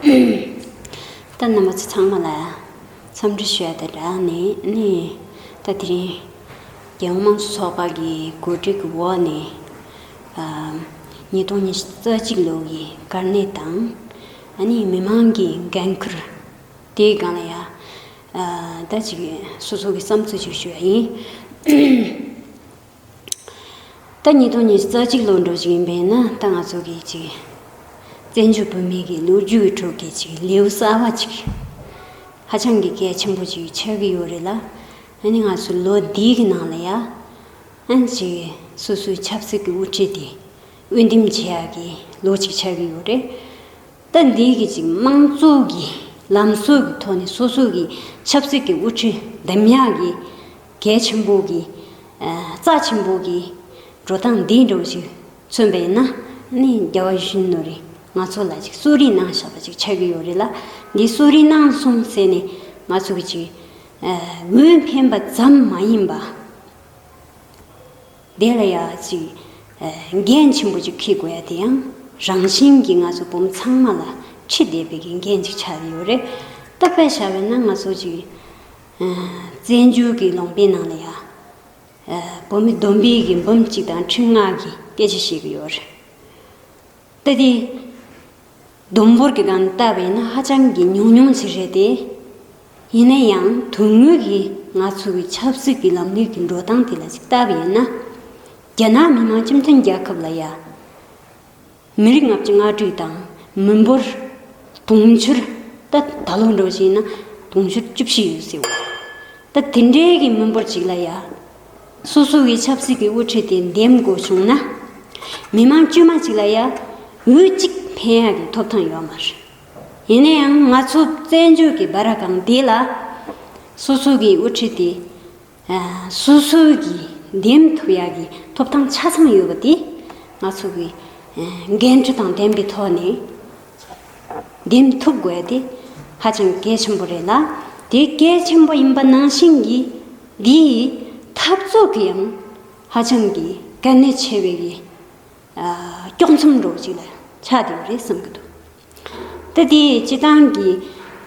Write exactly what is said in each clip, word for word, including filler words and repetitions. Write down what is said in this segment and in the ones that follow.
ད་རྣམ་པ་ཚོ་ཚང་མ་ལ་འཚམས་འདྲི་ཞུ་ཡ་དང་སྦྲགས་ནས་ནི། ད་དེ་རིང་རྒྱལ་ཡོངས་དམངས་གཙོ་ཚོགས་པ་གི་གོ་སྒྲིག་གི་འོག་ནས། ཨ། ཉིས་སྟོང་ཉི་ཤུ་རྩ་གཅིག་ལོ་གི་གལ་གནད་དང་། ཨ་ནི་མི་མང་གི་འགན་ཁུར། དེའི་སྒང་ལ་ཡ། ཨ། ད་ཅིག་སོ་སོ་གི་བསམ་ཚུལ་ཅིག་ཞུ་ཡ་ཡིན། ད་ཉིས་སྟོང་ཉི་ཤུ་རྩ་གཅིག་ལོ་འགྲོ་བཞིན་ཡིན་པས་ན། ད་ང་ཚོ་གི་ཅིག་བཙན་བྱོལ་བོད་མི་གི་ལོ་རྒྱུས་ཀྱི་ཁྲོད་ཀྱི་ཅིག་ལེའུ་གསར་བ་ཅིག་ཧ་ཅང་གི་གལ་ཆེན་པོ་ཅིག་ཆགས་ཀྱི་ཡོད་རེད་ལ། ཨ་ནི་ང་ཚོ་ལོ་འདིའི་གི་ནང་ལ་ཡ། ཨ་ནི་ཅིག་སོ་སོའི་ཆབ་སྲིད་ཀྱི་དབུ་ཁྲིད་དེ་འོས་འདེམས་བྱེད་ཡག་གི་ལོ་ཅིག་ཆགས་ཀྱི་ཡོད་རེད། ད་འདི་གི་ཅིག་དམངས་གཙོ་གི་ལམ་སྲོལ་གི་ཐོག་ནས་སོ་སོ་གི་ཆབ་སྲིད་ཀྱི་དབུ་ཁྲིད་འདེམས་ཡག་གི་གལ་ཆེན་པོ་གི། ཨ། རྩ་ཆེན་པོ་གི་འགྲོ་སྟངས་འདི་འདྲ་བོ་ཞིག་མཚོན་པས་ན། ནི་རྒྱལ་བ་ཡིད་བཞིན་ནོར་བུས་ང་ཚོ་ལ་ཅིག་གསོལ་རས་གནང་བཞག་པ་ཅིག་ཆགས་ཀྱི་ཡོད་རེད་ལ། འདི་གསོལ་རས་གནང་སོང་ཟེར་ནས་ང་ཚོ་གི་ཅིག་ཨ། འོས་འཕེན་པ་ཙམ་མ་ཡིན་པ། དེ་ལ་ཡ་ཅིག་ཨ། འགན་ཆེན་པོ་ཅིག་འཁྱེར་དགོས་ཡ་དེ་ཡང་རང་བཞིན་གྱིས་ང་ཚོ་བོད་མི་ཚང་མ་ལ་འཁྲི་བསྡད་པའི་གི་འགན་ཅིག་ཆགས་ཡོད་རེད། ད་དཔེ་བཞག་པ་ཡིན་ན་ང་ཚོ་ཅིག་ཨ། བཙན་བྱོལ་གྱི་ལུང་པའི་ནང་ལ་ཡ། ཨ། བོད་མི་བསྡོམས་པས་ཀྱི་འབུམ་གཅིག་དང་ཁྲི་ལྔ་གི་སྐད་ཆ་བཤད་ཀྱི་ཡོད་རེད། ད་དེ་བསྡོམས་འབོར་གྱི་སྒང་ནས་བལྟས་པ་ཡིན་ན་ཧ་ཅང་གི་ཉུང་ཉུང་ཞིག་རེད་དེ། ཡིན་ན་ཡང་དོན་དངོས་ཀྱི་ང་ཚོ་གི་ཆབ་སྲིད་ཀྱི་ལམ་ལུགས་ཀྱི་འགྲོ་སྟངས་དེ་ལ་ཅིག་བལྟས་པ་ཡིན་ན། རྒྱ་ནག་མི་དམངས་སྤྱི་མཐུན་རྒྱལ་ཁབ་ལ་ཡ། མི་རིགས་ལྔ་བཅུ་ང་དྲུག་དང་མི་འབོར་དུང་ཕྱུར། ད་ད་ལོ་འགྲོ་བཞིན་ན་དུང་ཕྱུར་བཅུ་བཞི་ཡོད་ཟེར་བ། ད་དེ་འདྲའི་གི་མི་འབོར་ཅིག་ལ་ཡ། སོ་སོ་གི་ཆབ་སྲིད་ཀྱི་དབུ་ཁྲིད་དེ་འདེམས་དགོས་བྱུང་ན། མི་མང་དཀྱུས་མ་ཅིག་ལ་ཡ། འོས་གཅིག་འཕེན་ཡག་གི་ཐོབ་ཐང་ཡོད་མ་རེད། ཡིན་ན་ཡང་ང་ཚོ་བཙན་བྱོལ་གྱི་སྦ་ར་སྒང་འདི་ལ། སོ་སོ་གི་དབུ་ཁྲིད་དེ། ཨ། སོ་སོ་གིས་འདེམས་ཐུབ་ཡག་གི་ཐོབ་ཐང་ཆ་ཚང་ཡོད་པ་དེ། ང་ཚོ་གི་ཨ། འགན་འཁྲི་དང་ལྡན་པའི་ཐོག་ནས་འདེམས་ཐུབ་དགོས་ཡ་དེ་ཧ་ཅང་གལ་ཆེན་པོ་རེད་ལ། དེ་གལ་ཆེན་པོ་ཡིན་པ་ནང་བཞིན་གྱི། འདིའི་འཐབ་རྩོད་ཀྱི་ཡང་ཧ་ཅང་གི་གལ་གནད་ཆེ་བའི་གི། ཨ། དཀྱོག་མཚམས་འདྲ་བོ་ཅིག་ལ་ཆགས་བསྡད་ཡོད་རེད་བསམ་གྱི་འདུག་ད་དེ་སྤྱི་བཏང་གི།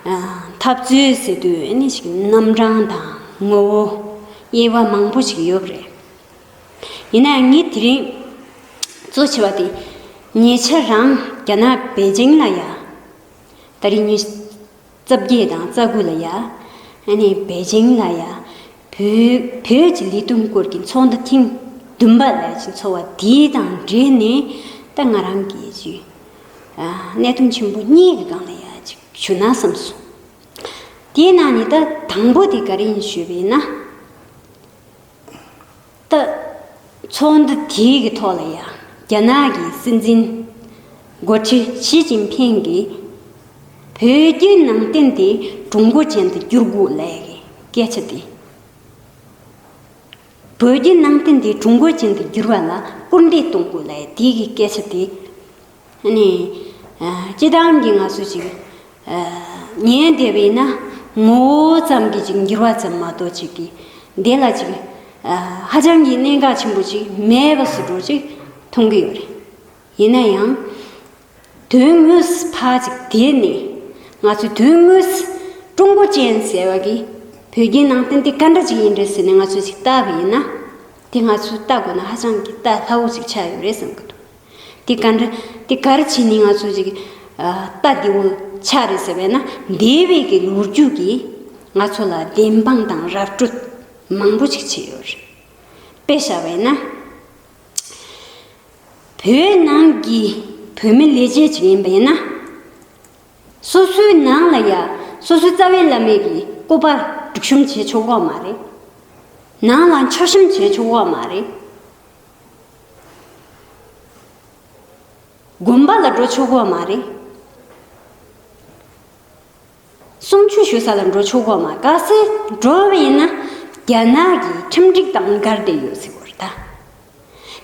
ཨ། འཐབ་རྩོད་ཟེར་དུས་ཨ་ནི་ཞིག་རྣམ་གྲངས་དང་ངོ་བོ། དབྱེ་བ་མང་པོ་ཞིག་ཡོད་པ་རེད། ཡིན་ནའང་ངས་དེ་རིང་གཙོ་ཆེ་བ་དེ། ཉེ་ཆར་རང་རྒྱ་ནག་པེ་ཅིང་ལ་ཡ། ད་རིང་ཉི་ཤུ་རྩ་བརྒྱད་དང་རྩ་དགུ་ལ་ཡ། ཨ་ནི་པེ་ཅིང་ལ་ཡ། བོད་བོད་ཀྱི་ལས་དོན་སྐོར་གྱི་ཚོགས་འདུ་ཐེངས་བདུན་པ་ལ་ཅིག་ཚོགས་པ་དེ་དང་འབྲེལ་ནས། ད་ང་རང་གིས་ཅིག་ཨ། གནད་དོན་ཆེན་པོ་གཉིས་ཀྱི་སྒང་ལ་ཡ་ཅིག་ཞུ་ན་བསམ་སོང་། དེའི་ནང་ནས་ད་དང་པོ་དེ་ག་རེ་ཡིན་ཞུས་པ་ཡིན་ན། ད་ཚོགས་འདུ་དེའི་གི་ཐོག་ལ་ཡ། རྒྱ་ནག་གི་སྲིད་འཛིན་འགོ་ཁྲིད་ཞི་ཅིན་ཕིང་གིས་བོད་བརྒྱུད་ནང་བསྟན་དེ་ཀྲུང་གོ་ཅན་དུ་བསྒྱུར་དགོས་ལབ་ཡ་གི་སྐད་ཆ་དེ། བོད་བརྒྱུད་ནང་བསྟན་དེ་ཀྲུང་གོ་ཅན་དུ་བསྒྱུར་བ་ལ་སྐུལ་འདེད་གཏོང་དགོས་ལབ་ཡ་དེའི་གི་སྐད་ཆ་དེ། ཨ་ནི། ཨ། སྤྱི་བཏང་གི་ང་ཚོ་ཅིག་ཨ། ཉན་བསྡད་པ་ཡིན་ན་ངོ་བོ་ཙམ་གྱི་ཅིག་འགྱུར་བ་ཙམ་མ་གཏོགས་ཅིག་གི་འདི་ལ་ཅིག་ཨ། ཧ་ཅང་གི་གནད་འགག་ཆེན་པོ་ཅིག་མེད་པ་བཟོ་འདྲ་ཅིག་མཐོང་གི་ཡོད་རེད། ཡིན་ན་ཡང་། དོན་དངོས་སུ་ཕར་ཅིག་དེད་ནས། ང་ཚོས་དོན་དངོས་སུ་ཀྲུང་གོ་ཅན་ཟེར་བ་གི་བོད་བརྒྱུད་ནང་བསྟན་དེ་ག་འདྲ་ཅིག་ཡིན་རེད་ཟེར་ནས་ང་ཚོས་ཅིག་བལྟས་པ་ཡིན་ན། དེ་ང་ཚོས་བལྟ་དགོས་ན་ཧ་ཅང་གི་བལྟ་སླ་བོ་ཅིག་ཆགས་ཡོད་རེད་བསམ་གི་འདུག་དེ་ག་འདྲ། དེ་ག་རེ་བྱས་ནས་ང་ཚོ་ཅིག་ཨ། ལྟ་བདེ་བོ་ཆགས་རེད་ཟེར་བས་ན། འདས་པའི་གི་ལོ་རྒྱུས་ཀྱིས་ང་ཚོ་ལ་བདེན་དཔང་དང་ར་སྤྲོད་མང་པོ་ཅིག་བྱས་ཡོད་རེད། དཔེ་བཞག་པ་ཡིན་ན། བོད་ནང་གི་བོད་མི་ལས་བྱེད་ཅིག་ཡིན་པ་ཡིན་ན། སོ་སོའི་ནང་ལ་ཡ། སོ་སོའི་རྩ་བའི་བླ་མའི་གི་སྐུ་པར་སྒྲིག་གཤོམ་བྱེད་ཆོག་གི་མ་རེད། ནང་ལ་མཆོད་གཤོམ་བྱེད་ཆོག་གི་མ་རེད། དགོན་པ་ལ་འགྲོ་ཆོག་གི་མ་རེད། གསུང་ཆོས་ཞུ་ས་ལ་འགྲོ་ཆོག་གི་མ། གལ་སྲིད་འགྲོ་བ་ཡིན་ན་རྒྱ་ནག་གི་ཁྲིམས་སྒྲིག་དང་འགལ་ཏེ་ཡོད་ཟེར་བ་རེད་ད།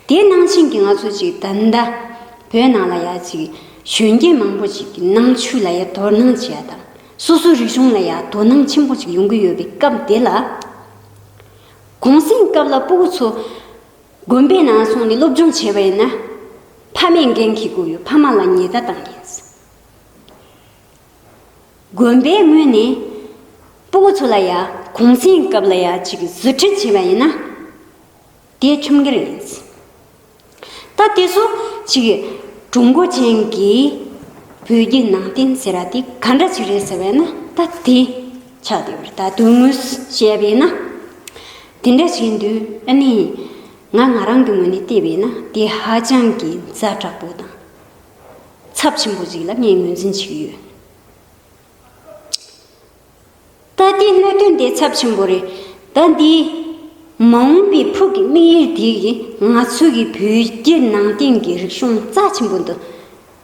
དེ་ནང་བཞིན་གྱི་ང་ཚོ་ཅིག་ད་ལྟ་བོད་ནང་ལ་ཡ་ཅིག་གཞོན་སྐྱེས་མང་པོ་ཅིག་གི་ནང་ཆོས་ལ་ཡ་དོ་སྣང་བྱེད་ཡ་དང་། སོ་སོའི་རིག་གཞུང་ལ་ཡ་དོ་སྣང་ཆེན་པོ་ཅིག་ཡོང་གི་ཡོད་པའི་སྐབས་དེ་ལ། གུང་སེང་སྐབས་ལ་སྤུ་གུ་ཚོ་དགོན་པའི་ནང་སོང་ནས་སློབ་སྦྱོང་བྱས་པ་ཡིན་ན། ཕ་མས་འགན་འཁྱེར་དགོས་ཡོད། ཕ་མ་ལ་ཉེས་བརྡ་བཏང་གི་ཡིན། དགོན་པའི་ངོས་ནས་སྤུ་གུ་ཚོ་ལ་ཡ་གུང་སེང་སྐབས་ལ་ཡ་ཅིག་བཟོ་ཁྲིད་བྱས་པ་ཡིན་ན་དེ་ཁྲིམས་འགལ་ཡིན། ད་དེ་ཚོ་ཅིག་ཀྲུང་གོ་ཅན་གྱི་བོད་བརྒྱུད་ནང་བསྟན་ཟེར་བ་དེ་ག་འདྲ་ཅིག་རེད་ཟེར་བས་ན་ད་དེ་ཆགས་བསྡད་པ་རེད། ད་དོན་དངོས་བཤད་པས་ན་དེ་འདྲ་ཞིག་ཡིན་དུས་ཨ་ནི་ང་ང་རང་གི་ངོས་ནས་བལྟས་པས་ན་དེ་ཧ་ཅང་གི་ཛ་དྲག་པོ་དང་ཚབས་ཆེན་པོ་ཅིག་ལ་ངས་ངོས་འཛིན་བྱེད་ཀྱི་ཡོད། ད་ལྟའི་གནད་དོན་དེ་ཚབས་ཆེན་པོ་རེད། ད་འདི་མ་འོངས་པའི་ཕུགས་ཀྱི་དམིགས་ཡུལ་དེ་གིས་ང་ཚོ་གི་བོད་བརྒྱུད་ནང་བསྟན་གྱི་རིག་གཞུང་རྩ་ཆེན་པོ་འདི་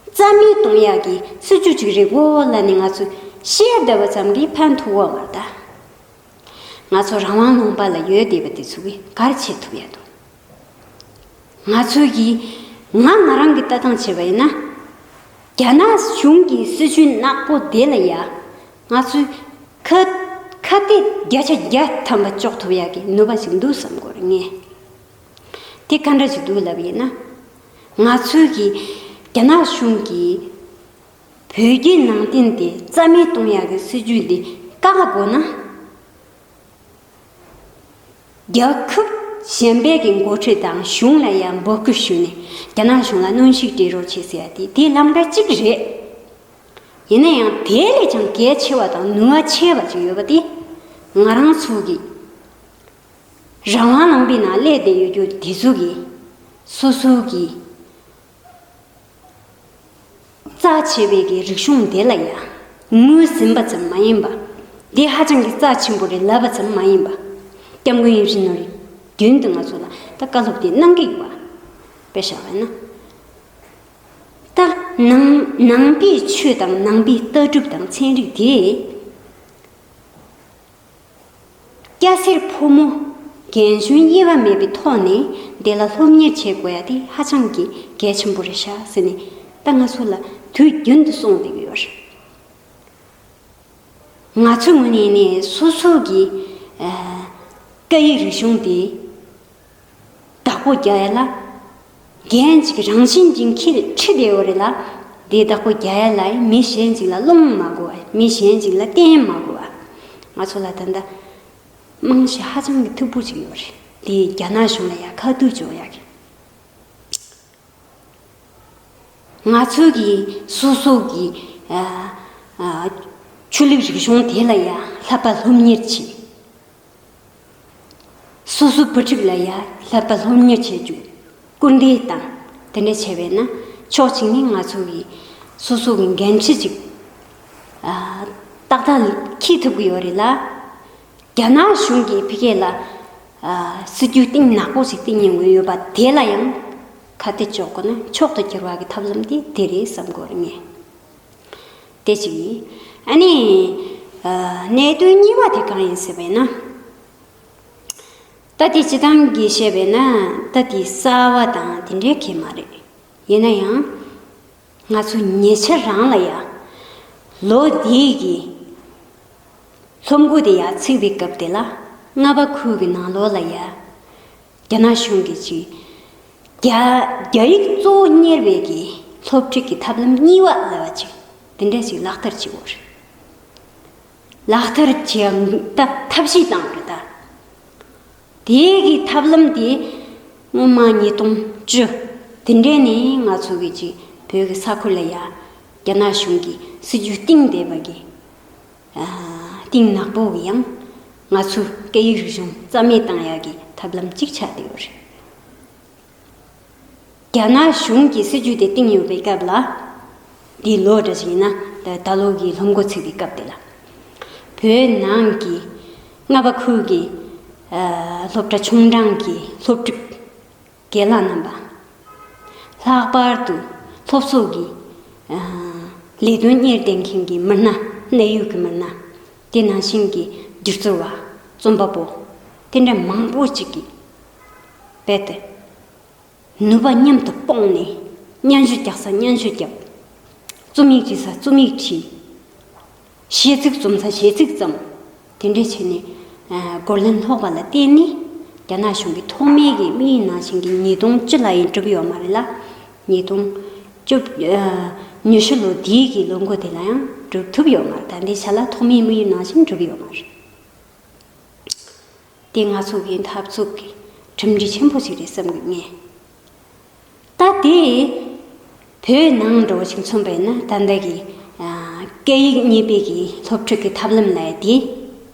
རྩ་མེད་གཏོང་ཡག་གི་སྲིད་ཇུས་ཅིག་རེད་གོ་ལབ་ནས་ང་ཚོས་བཤད་བསྡད་པ་ཙམ་གྱིས་ཕན་ཐོགས་ཡོད་མ་རེད་ད། ང་ཚོ་རང་དབང་ལུང་པ་ལ་ཡོད་བསྡད་པ་དེ་ཚོ་གིས་ག་རེ་བྱེད་ཐུབ་ཡག་འདུག་ང་ཚོས་ཀྱིས་ང་ང་རང་གི་ལྟ་སྟངས་བྱས་པ་ཡིན་ན། རྒྱ་ནག་གཞུང་གི་སྲིད་ཇུས་ནག་པོ་དེ་ལ་ཡ་ང་ཚོས་ཁ་ཁ་གཏད་བརྒྱ་ཆ་བརྒྱ་ཐམ་པ་གཅོག་ཐུབ་ཡག་གི་ནུས་པ་ཞིག་འདུག་བསམ་གྱི་ཡོད་རེད་ངས། དེ་ག་འདྲ་ཞིག་འདུག་ལབ་པ་ཡིན་ན། ང་ཚོས་ཀྱིས་རྒྱ་ནག་གཞུང་གིས་བོད་བརྒྱུད་ནང་བསྟན་དེ་རྩ་མེད་གཏོང་ཡག་གི་སྲིད་ཇུས་འདི་བཀག་དགོས་ན། རྒྱལ་ཁབ་གཞན་པའི་གི་འགོ་ཁྲིད་དང་གཞུང་ལ་ཡང་འབོད་སྐུལ་ཞུས་ནས་རྒྱ་ནག་གཞུང་ལ་གནོན་ཤུགས་སྤྲད་རོགས་བྱེད་ཟེར་ཡ་དེ་དེ་ལམ་ཁ་གཅིག་རེད། ཡིན་ན་ཡང་དེ་ལས་ཀྱང་གལ་ཆེ་བ་དང་ནུས་པ་ཆེ་བ་ཅིག་ཡོད་པ་དེ་ང་རང་ཚོ་གི་རང་དབང་ལུང་པའི་ནང་སླེབས་བསྡད་ཡོད་རྒྱུ་དེ་ཚོ་གི་སོ་སོ་གི་རྩ་ཆེ་བའི་གི་རིག་གཞུང་དེ་ལ་ཡང་ངོས་ཟིན་པ་ཙམ་མ་ཡིན་པ། དེ་ཧ་ཅང་གི་རྩ་ཆེན་པོ་རེད་ལབ་པ་ཙམ་མ་ཡིན་པ། སྐྱབས་མགོན་ཡིད་བཞིན་ནོར་བུས་རྒྱུན་དུ་ང་ཚོ་ལ་ད་བཀའ་སློབ་དེ་གནང་གི་ཡོད་པ། དཔེ་བཞག་པ་ཡིན་ན། ད་ནང་ནང་པའི་ཆོས་དང་ནང་པའི་ལྟ་གྲུབ་དང་ཚན་རིག་དེ། སྐྱ་སེར་ཕོ་མོ་རྒན་གཞོན་དབྱེ་བ་མེད་པའི་ཐོག་ནས་དེ་ལ་སློབ་གཉེར་བྱེད་དགོས་ཡ་དེ་ཧ་ཅང་གི་གལ་ཆེན་པོ་རེད་ཤག་ཟེར་ནས་ད་ང་ཚོ་ལ་དུས་རྒྱུན་དུ་གསུངས་བསྡད་ཀྱི་ཡོད་རེད། ང་ཚོའི་ངོས་ནས་ནི་སོ་སོ་གི་ཨ་སྐད་ཡིག་རིག་གཞུང་དེ། བདག་པོ་རྒྱག་ཡ་ལ། རྒན་ཅིག་རང་བཞིན་གྱིས་ཁྱེར་ཁྲིད་བསྡད་ཡོད་རེད་ལ། དེ་བདག་པོ་རྒྱག་ཡ་ལ་མི་གཞན་ཅིག་ལ་སློང་མ་དགོས་པ། མི་གཞན་ཅིག་ལ་བསྟན་མ་དགོས་པ། ང་ཚོ་ལ་ད་ལྟ་རྨང་གཞི་ཧ་ཅང་གི་མཐུག་པོ་ཅིག་ཡོད་རེད། དེ་རྒྱ་ནག་གཞུང་ལ་ཡ་ཁ་ཐུག་འཇོག་ཡ་གི། ང་ཚོ་གི་སོ་སོ་གི་ཨ་ཨ་ཆོས་ལུགས་རིག་གཞུང་དེ་ལ་ཡ་བསླབ་པ་སློབ་གཉེར་བྱེད། སོ་སོའི་བུ་ཕྲུག་ལ་ཡ་བསླབ་པ་སློབ་གཉེར་བྱེད་རྒྱུ་སྐུལ་འདེད་བཏང་། དེ་འདྲ་བྱས་པས་ན་ཕྱོགས་གཅིག་ནས་ང་ཚོ་གི་སོ་སོ་གི་འགན་འཁྲི་ཅིག་ཨ་ཏག་ཏག་འཁྱེར་ཐུབ་ཀྱི་ཡོད་རེད་ལ། རྒྱ་ནག་གཞུང་གིས་ཕ་གི་ལ་ཨ་སྲིད་ཇུས་གཏིང་ནག་པོ་ཞིག་བཏིང་མྱོང་གི་ཡོད་པ་དེ་ལ་ཡང་ཁ་གཏད་གཅོག་དགོས་ན་མཆོག་ཏུ་གྱུར་བ་གི་ཐབས་ལམ་དེ་དེ་རེད་བསམ་གྱི་ཡོད་རེད་ངས། དེ་གཅིག་ཡིན། ཨ་ནི། ཨ་གནད་དོན་གཉིས་པ་དེ་གང་ཡིན་ཟེར་བས་ན། ད་དེ་སྤྱི་བཏང་གི་བཤད་པས་ན་ད་དེ་གསར་བ་དང་དེ་འདྲའི་གི་མ་རེད། ཡིན་ན་ཡང་། ང་ཚོ་ཉེ་ཆར་རང་ལ་ཡ། ལོ་འདིའི་གི་སློབ་འགོ་དེ་ཡ་ཚུགས་པའི་སྐབས་དེ་ལ་རྔ་པ་ཁུལ་གྱི་ནང་ལོགས་ལ་ཡ། རྒྱ་ནག་གཞུང་གིས་ཅིག་རྒྱ་རྒྱ་ཡིག་གཙོ་བོ་གཉེར་བའི་གི་སློབ་ཁྲིད་ཀྱི་ཐབས་ལམ་གཉིས་པ་ལབ་པ་ཅིག་དེ་འདྲ་ཞིག་ལག་བསྟར་བྱེད་དགོས་རེད། ལག་བསྟར་བྱེད་ཡ་ད་ཐབས་ཤེས་བཏང་རེད་ད། དེའི་གི་ཐབས་ལམ་དེ་སྔོན་མ་ཉིས་སྟོང་བཅུ་དེ་འདྲའི་ནས་ང་ཚོ་གི་ཅིག་བོད་ཀྱི་ས་ཁུལ་ལ་ཡ་རྒྱ་ནག་གཞུང་གིས་སྲིད་ཇུས་བཏིང་བསྡད་པ་གི་ཨ་གཏིང་ནག་པོ་གི་ཡང་ང་ཚོའི་སྐད་ཡིག་རིག་གཞུང་རྩ་མེད་བཏང་ཡག་གི་ཐབས་ལམ་གཅིག་ཆགས་བསྡད་ཡོད་རེད། རྒྱ་ནག་གཞུང་གིས་སྲིད་ཇུས་དེ་བཏིང་ཡོད་པའི་སྐབས་ལ། འདི་ལོ་འདྲ་ཞིག་ཡིན་ན་ད་ད་ལོ་གི་སློབ་འགོ་ཚུགས་པའི་སྐབས་དེ་ལ། བོད་ནང་གི་རྔ་པ་ཁུལ་གྱི་ཨ་སློབ་གྲྭ་ཆུང་འབྲིང་གི་སློབ་ཕྲུག་རྒན་ལགས་རྣམ་པ། ལྷག་པར་དུ་སློབ་གསོ་གི་ཨ་ལས་དོན་གཉེར་བསྡད་མཁན་གྱི་མི་སྣ་གནད་ཡོད་ཀྱི་མི་སྣ། དེ་ནང་བཞིན་གྱི་སྒྱུ་རྩལ་བ། རྩོམ་པ་པོ། དེ་འདྲ་མང་པོ་ཅིག་གིས་རྦད་དེ་ནུས་པ་མཉམ་དུ་སྤུངས་ནས་སྙན་ཞུ་རྒྱག་ས་སྙན་ཞུ་བརྒྱབ། རྩོམ་ཡིག་བྲིས་ས་རྩོམ་ཡིག་བྲིས། གཞས་ཚིག་རྩོམ་ས་གཞས་ཚིག་བརྩམས། དེ་འདྲ་བྱས་ནས་ཨ་རྒོལ་ལན་སློག་པ་ལ་བརྟེན་ནས་རྒྱ་ནག་གཞུང་གིས་ཐོག་མའི་གི་དམིགས་ཡུལ་ནང་བཞིན་གྱི་ཉིས་སྟོང་བཅུ་ལ་ཡིན་འགྲུབ་ཡོད་མ་རེད་ལ། ཉིས་སྟོང་བཅུ་ཨ་ཉི་ཤུ་ལོ་འདིའི་གི་ལོ་འགོ་དེ་ལ་ཡང་ སྒྲུབ་ཐུབ་ཡོད་མ་རེད། ད་ལྟའི་ཆ་ལ་ཐོག་མའི་དམིགས་ཡུལ་ནང་བཞིན་གྲུབ་ཡོད་མ་རེད། དེ་ང་ཚོ་གི་འཐབ་རྩོད་ཀྱི་གྲུབ་འབྲས་ཆེན་པོ་ཞིག་རེད་བསམ་གི་ངས། ད་དེ་བོད་ནང་འགྲོ་ཞིག་མཚོན་པས་ན། ད་ལྟ་གི་ཨ་སྐད་ཡིག་གཉིས་པའི་གི་སློབ་ཁྲིད་ཀྱི་ཐབས་ལམ་ལ་དེ་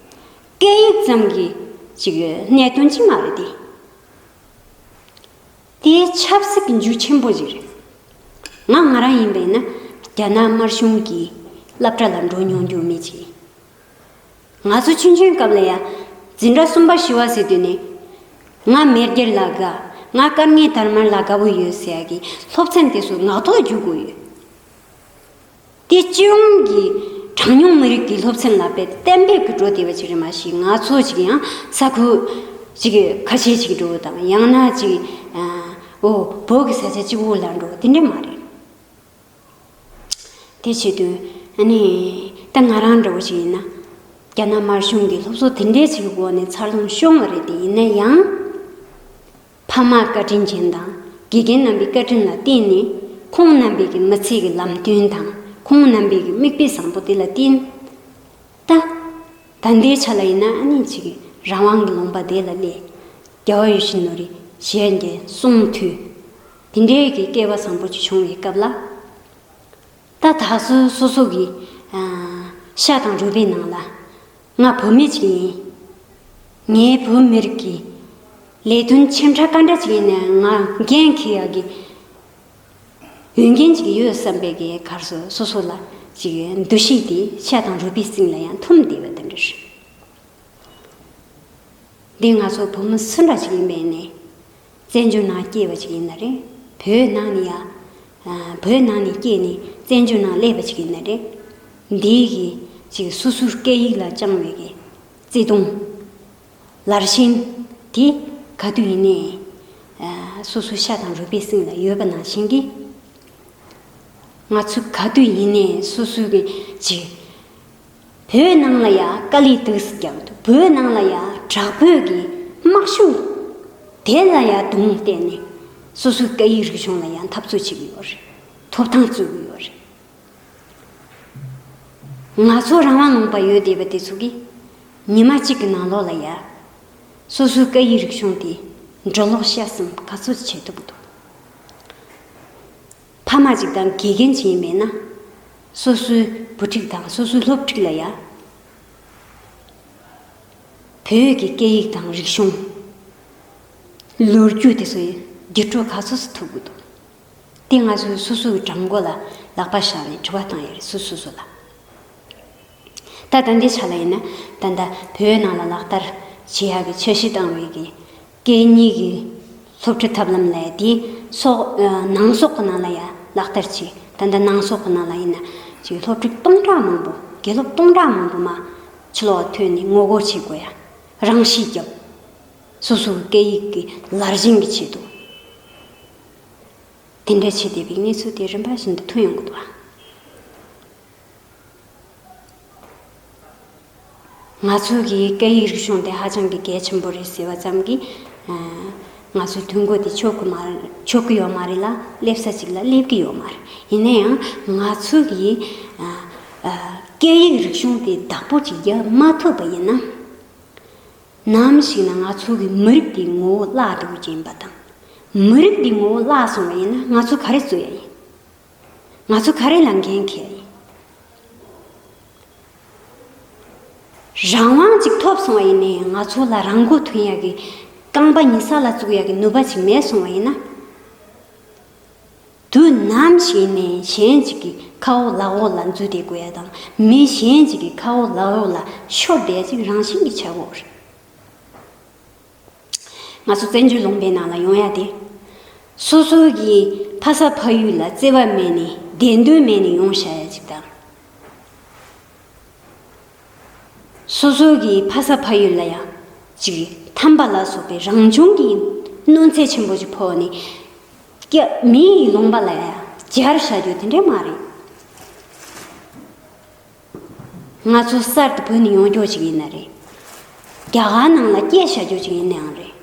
སྐད་ཡིག་ཙམ་གྱི་ཅིག་གནད་དོན་ཅིག་མ་རེད་དེ། དེ་ཆབ་སྲིད་ཀྱི་འཇུག་ཆེན་པོ་ཞིག་རེད། ང་ང་རང་ཡིན་པས་ན་རྒྱ་ནག་དམར་གཞུང་གི་སློབ་གྲྭ་ལ་འགྲོ་མྱོང་རྒྱུ་མི་ཅིག་ང་ཚོ་ཆུང་ཆུང་སྐབས་ལ་ཡ་འཛིན་གྲྭ་གསུམ་པ་བཞི་པ་ཟེར་དུས་ནས། ང་མེས་རྒྱལ་ལ་དགའ། ང་སྐར་ལྔའི་དར་དམར་ལ་དགའ་པོ་ཡོད་ཟེར་ཡ་གི་སློབ་ཚན་དེ་ཚོ་ངག་ཐོག་བརྗོད་དགོས་ཡོད། དེ་སྤྱི་ཡོངས་ཀྱི་གྲངས་ཉུང་མི་རིགས་ཀྱི་སློབ་ཚན་ལ་དཔེ་གཏན་འབེབས་ཀྱི་འགྲོ་བསྡད་པ་ཅིག་རེད་མ་གཞི། ང་ཚོ་ཅིག་ཡང་ས་ཁུལ་ཅིག་ཁ་ཤས་ཅིག་འགྲོ་དང་། ཡང་ན་ཅིག་ཨ་འོ་བོད་ཀྱི་ས་ཆ་གཅིག་པོ་ལ་འགྲོ་དེ་འདྲ་མ་རེད། དེ་བྱེད་དུས་ཨ་ནི་ད་ང་རང་འདྲ་བོ་ཞིག་ཡིན་ན། རྒྱ་ནག་དམར་གཞུང་གི་སློབ་གསོ་དེ་འདྲའི་ཅིག་གི་འོག་ནས་འཚར་ལོངས་བྱུང་བ་རེད་དེ། ཡིན་ན་ཡང་ཕ་མ་བཀའ་དྲིན་ཅན་དང་དགེ་རྒན་རྣམ་པའི་བཀའ་དྲིན་ལ་བརྟེན་ནས། ཁོང་རྣམ་པའི་གི་མི་ཚེ་གི་ལམ་སྟོན་དང་ཁོང་རྣམ་པའི་གི་མིག་དཔེ་བཟང་པོ་དེ་ལ་བརྟེན། ད་ད་ལྟའི་ཆ་ལ་ཡིན་ན་ཨ་ནི་ཅིག་རང་དབང་གི་ལུང་པ་དེ་ལ་སླེབས། རྒྱལ་བ་ཡིད་བཞིན་ནོར་བུའི་ཞལ་གྱི་གསུང་ཐོས། དེ་འདྲའི་གི་སྐལ་བ་བཟང་པོ་ཅིག་བྱུང་བའི་སྐབས་ལ། ད་ད་གཟོད་སོ་སོ་གི་ཨ་ཤ་དང་རུས་པའི་ནང་ལ་ང་བུད་མེད་ཅིག་ཡིན། ངའི་བོད་མི་རིགས་ཀྱི་ལས་དོན་ཆེ་ཕྲ་ག་འདྲ་ཅིག་ཡིན་ནའང་ང་འགན་འཁྱེར་ཡག་གི་འོས་འགན་ཅིག་ཡོད་བསམ་པའི་གི་གར་སོ་སོ་སོ་ལ་ཅིག་འདུ་ཤེས་དེ་ཤ་དང་རུས་པའི་གསེང་ལ་ཡང་འཐིམ་བསྡད་པ་དེ་འདྲ་རེད། འདི་ང་ཚོ་བུ་མོ་སུ་འདྲ་ཅིག་ཡིན་པའི་ནས་བཙན་བྱོལ་ནང་སྐྱེས་པ་ཅིག་ཡིན་ན་རེད། བོད་ནང་ནས་ཡ་ཨ་བོད་ནང་ནས་སྐྱེས་ནས་བཙན་བྱོལ་ནང་སླེབས་པ་ཅིག་ཡིན་ན་རེད། འདིའི་གི་ཅིག་སོ་སོའི་སྐད་ཡིག་ལ་བཅངས་པའི་གི་བརྩེ་དུང་། ལར་ཞེན་དེ་ག་དུས་ཡིན་ནའི་ཨ་སོ་སོའི་ཤ་དང་རུས་པའི་གསེང་ལ་ཡོད་པ་ནང་བཞིན་གྱི། ང་ཚོ་ག་དུས་ཡིན་ནའི་སོ་སོའི་གི་ཅིག་བོད་ནང་ལ་ཡ་དཀའ་ལས་སྡུག་ཙམ་རྒྱག་འདུག་བོད་ནང་ལ་ཡ་དྲག་པོའི་གི་དམག་ཤུགས་དེ་ལ་ཡ་རྡུང་བསྡད་ནས་སོ་སོའི་སྐད་ཡིག་རིག་གཞུང་ལ་ཡ་འཐབ་རྩོད་བྱེད་ཀྱི་ཡོད་རེད། ཐོབ་ཐང་རྩོད་ཀྱི་ཡོད་རེད། ང་ཚོ་རང་དབང་ལུང་པ་ཡོད་བསྡད་པ་དེ་ཚོ་གིས་ཉི་མ་གཅིག་གི་ནང་ལོགས་ལ་ཡ་སོ་སོའི་སྐད་ཡིག་རིག་གཞུང་དེ་འགྲོ་ལོག་བཤའ་ཟིན་ག་ཚོད་བྱེད་ཐུབ་ཀྱི་འདུག་ཕ་མ་གཅིག་དང་དགེ་རྒན་གཅིག་ཡིན་པས་ན། སོ་སོའི་བུ་ཕྲུག་དང་སོ་སོའི་སློབ་ཕྲུག་ལ་ཡ་བོད་ཀྱི་སྐད་ཡིག་དང་རིག་གཞུང་། ལོ་རྒྱུས་དེ་ཚོ་ཡི་བརྒྱུད་སྤྲོད་ག་ཚོད་ཙམ་ཐུབ་ཀྱི་འདུག་དེ་ང་ཚོས་སོ་སོའི་བྲང་ཁོག་ལ་ལག་པ་བཞག་ནས་དྲི་བ་བཏང་ཡ་རེད། སོ་སོ་སོ་ལ། ད་ད་ལྟའི་ཆ་ལ་ཡིན་ན་ད་ལྟ་བོད་ནང་ལ་ལག་བསྟར་བྱེད་ཡག་གི་འཆར་གཞི་བཏང་བའི་གི་སྐད་གཉིས་ཀྱི་སློབ་ཁྲིད་ཐབས་ལམ་ལས་དེ་སོག་ཨ་ནང་སོག་གི་ནང་ལ་ཡ་ལག་བསྟར་བྱས། ད་ལྟ་ནང་སོག་གི་ནང་ལ་ཡིན་ན་ཅིག་སློབ་ཕྲུག་སྟོང་ཕྲག་མང་པོ། དགེ་སློབ་སྟོང་ཕྲག་མང་པོ་མར་ཕྱི་ལོགས་ཐོན་ནས་ངོ་རྒོལ་བྱེད་དགོས་ཡ། རང་ཤི་བརྒྱབ། སོ་སོའི་སྐད་ཡིག་གི་ལར་ཞེན་གྱི་ཆེད་དུ། དེ་འདྲ་བྱས་བསྡད་པའི་གནས་ཚུལ་དེ་རིམ་པ་བཞིན་དུ་ཐོན་ཡོང་གི་འདུག་ཨ། ང་ཚོ་གི་སྐད་ཡིག་རིག་གཞུང་དེ་ཧ་ཅང་གི་གལ་ཆེན་པོ་རེད་ཟེར་བ་ཙམ་གྱིས། ཨ་ང་ཚོའི་དུས་འགོ་དེ་ཆོག་གི་མ་ཆོག་གི་ཡོད་མ་རེད་ལ། སླེབས་ས་ཅིག་ལ་སླེབས་ཀྱི་ཡོད་མ་རེད། ཡིན་ན་ཡང་ང་ཚོ་གི་ཨ་ཨ་སྐད་ཡིག་རིག་གཞུང་དེ་བདག་པོ་ཅིག་རྒྱག་མ་ཐུབ་པ་ཡིན་ན། ནམ་ཞིག་ན་ང་ཚོ་གི་མི་རིགས་འདིའི་ངོ་བོ་བརླག་འགྲོ་གི་ཡིན་པ་དང་། མི་རིགས་འདིའི་ངོ་བོ་བརླག་སོང་བ་ཡིན་ན་ང་ཚོ་ག་རེ་བཟོ་ཡ་ཡིན། ང་ཚོ་ག་རེ་ལ་འགན་འཁྱེར་ཡ་ཡིན། རང་དབང་ཅིག་ཐོབ་སོང་བ་ཡིན་ནའི་ང་ཚོ་ལ་རང་མགོ་ཐོན་ཡ་གི་རྐང་པ་ཉི་ས་ལ་བཙུགས་ཡ་གི་ནུས་པ་ཅིག་མེད་སོང་བ་ཡིན་ན། དུས་ནམ་ཞིག་ནས་གཞན་ཅིག་གི་ཁ་འོག་ལག་འོག་ལ་འཛུལ་བསྡད་དགོས་ཡ་དང་། མི་གཞན་ཅིག་གི་ཁ་འོག་ལག་འོག་ལ་ཤོར་བསྡད་ཡ་ཅིག་རང་བཞིན་གྱིས་ཆགས་ཀྱི་ཡོད་རེད། ང་ཚོ་བཙན་བྱོལ་ལུང་པའི་ནང་ལ་ཡོང་ཡ་དེ། སོ་སོ་གི་ཕ་ས་ཕ་ཡུལ་ལ་བརྩེ་བ་མེད་ནས་བདེན་དོན་མེད་ནས་ཡོང་བཞག་ཡ་ཅིག་དང་། སོ་སོ་གི་ཕ་ས་ཕ་ཡུལ་ལ་ཡང་ཅིག་ཐར་པ་ལ་སོགས་པའི་རང་བྱུང་གི་གནོད་འཚེ་ཆེན་པོ་ཅིག་ཕོག་ནས་སྐྱ་མི་ཡི་ལུང་པ་ལ་ཡང་སྦྱར་བཞག་རྒྱུ་དེ་འདྲ་མ་རེད། ང་ཚོ་གསར་དུ་བུད་ནས་ཡོང་རྒྱུ་ཅིག་ཡིན་ན་རེད། རྒྱ་གར་ནང་ལ་སྐྱེས་བཞག་རྒྱུ་ཅིག་ཡིན་ནའང་རེད།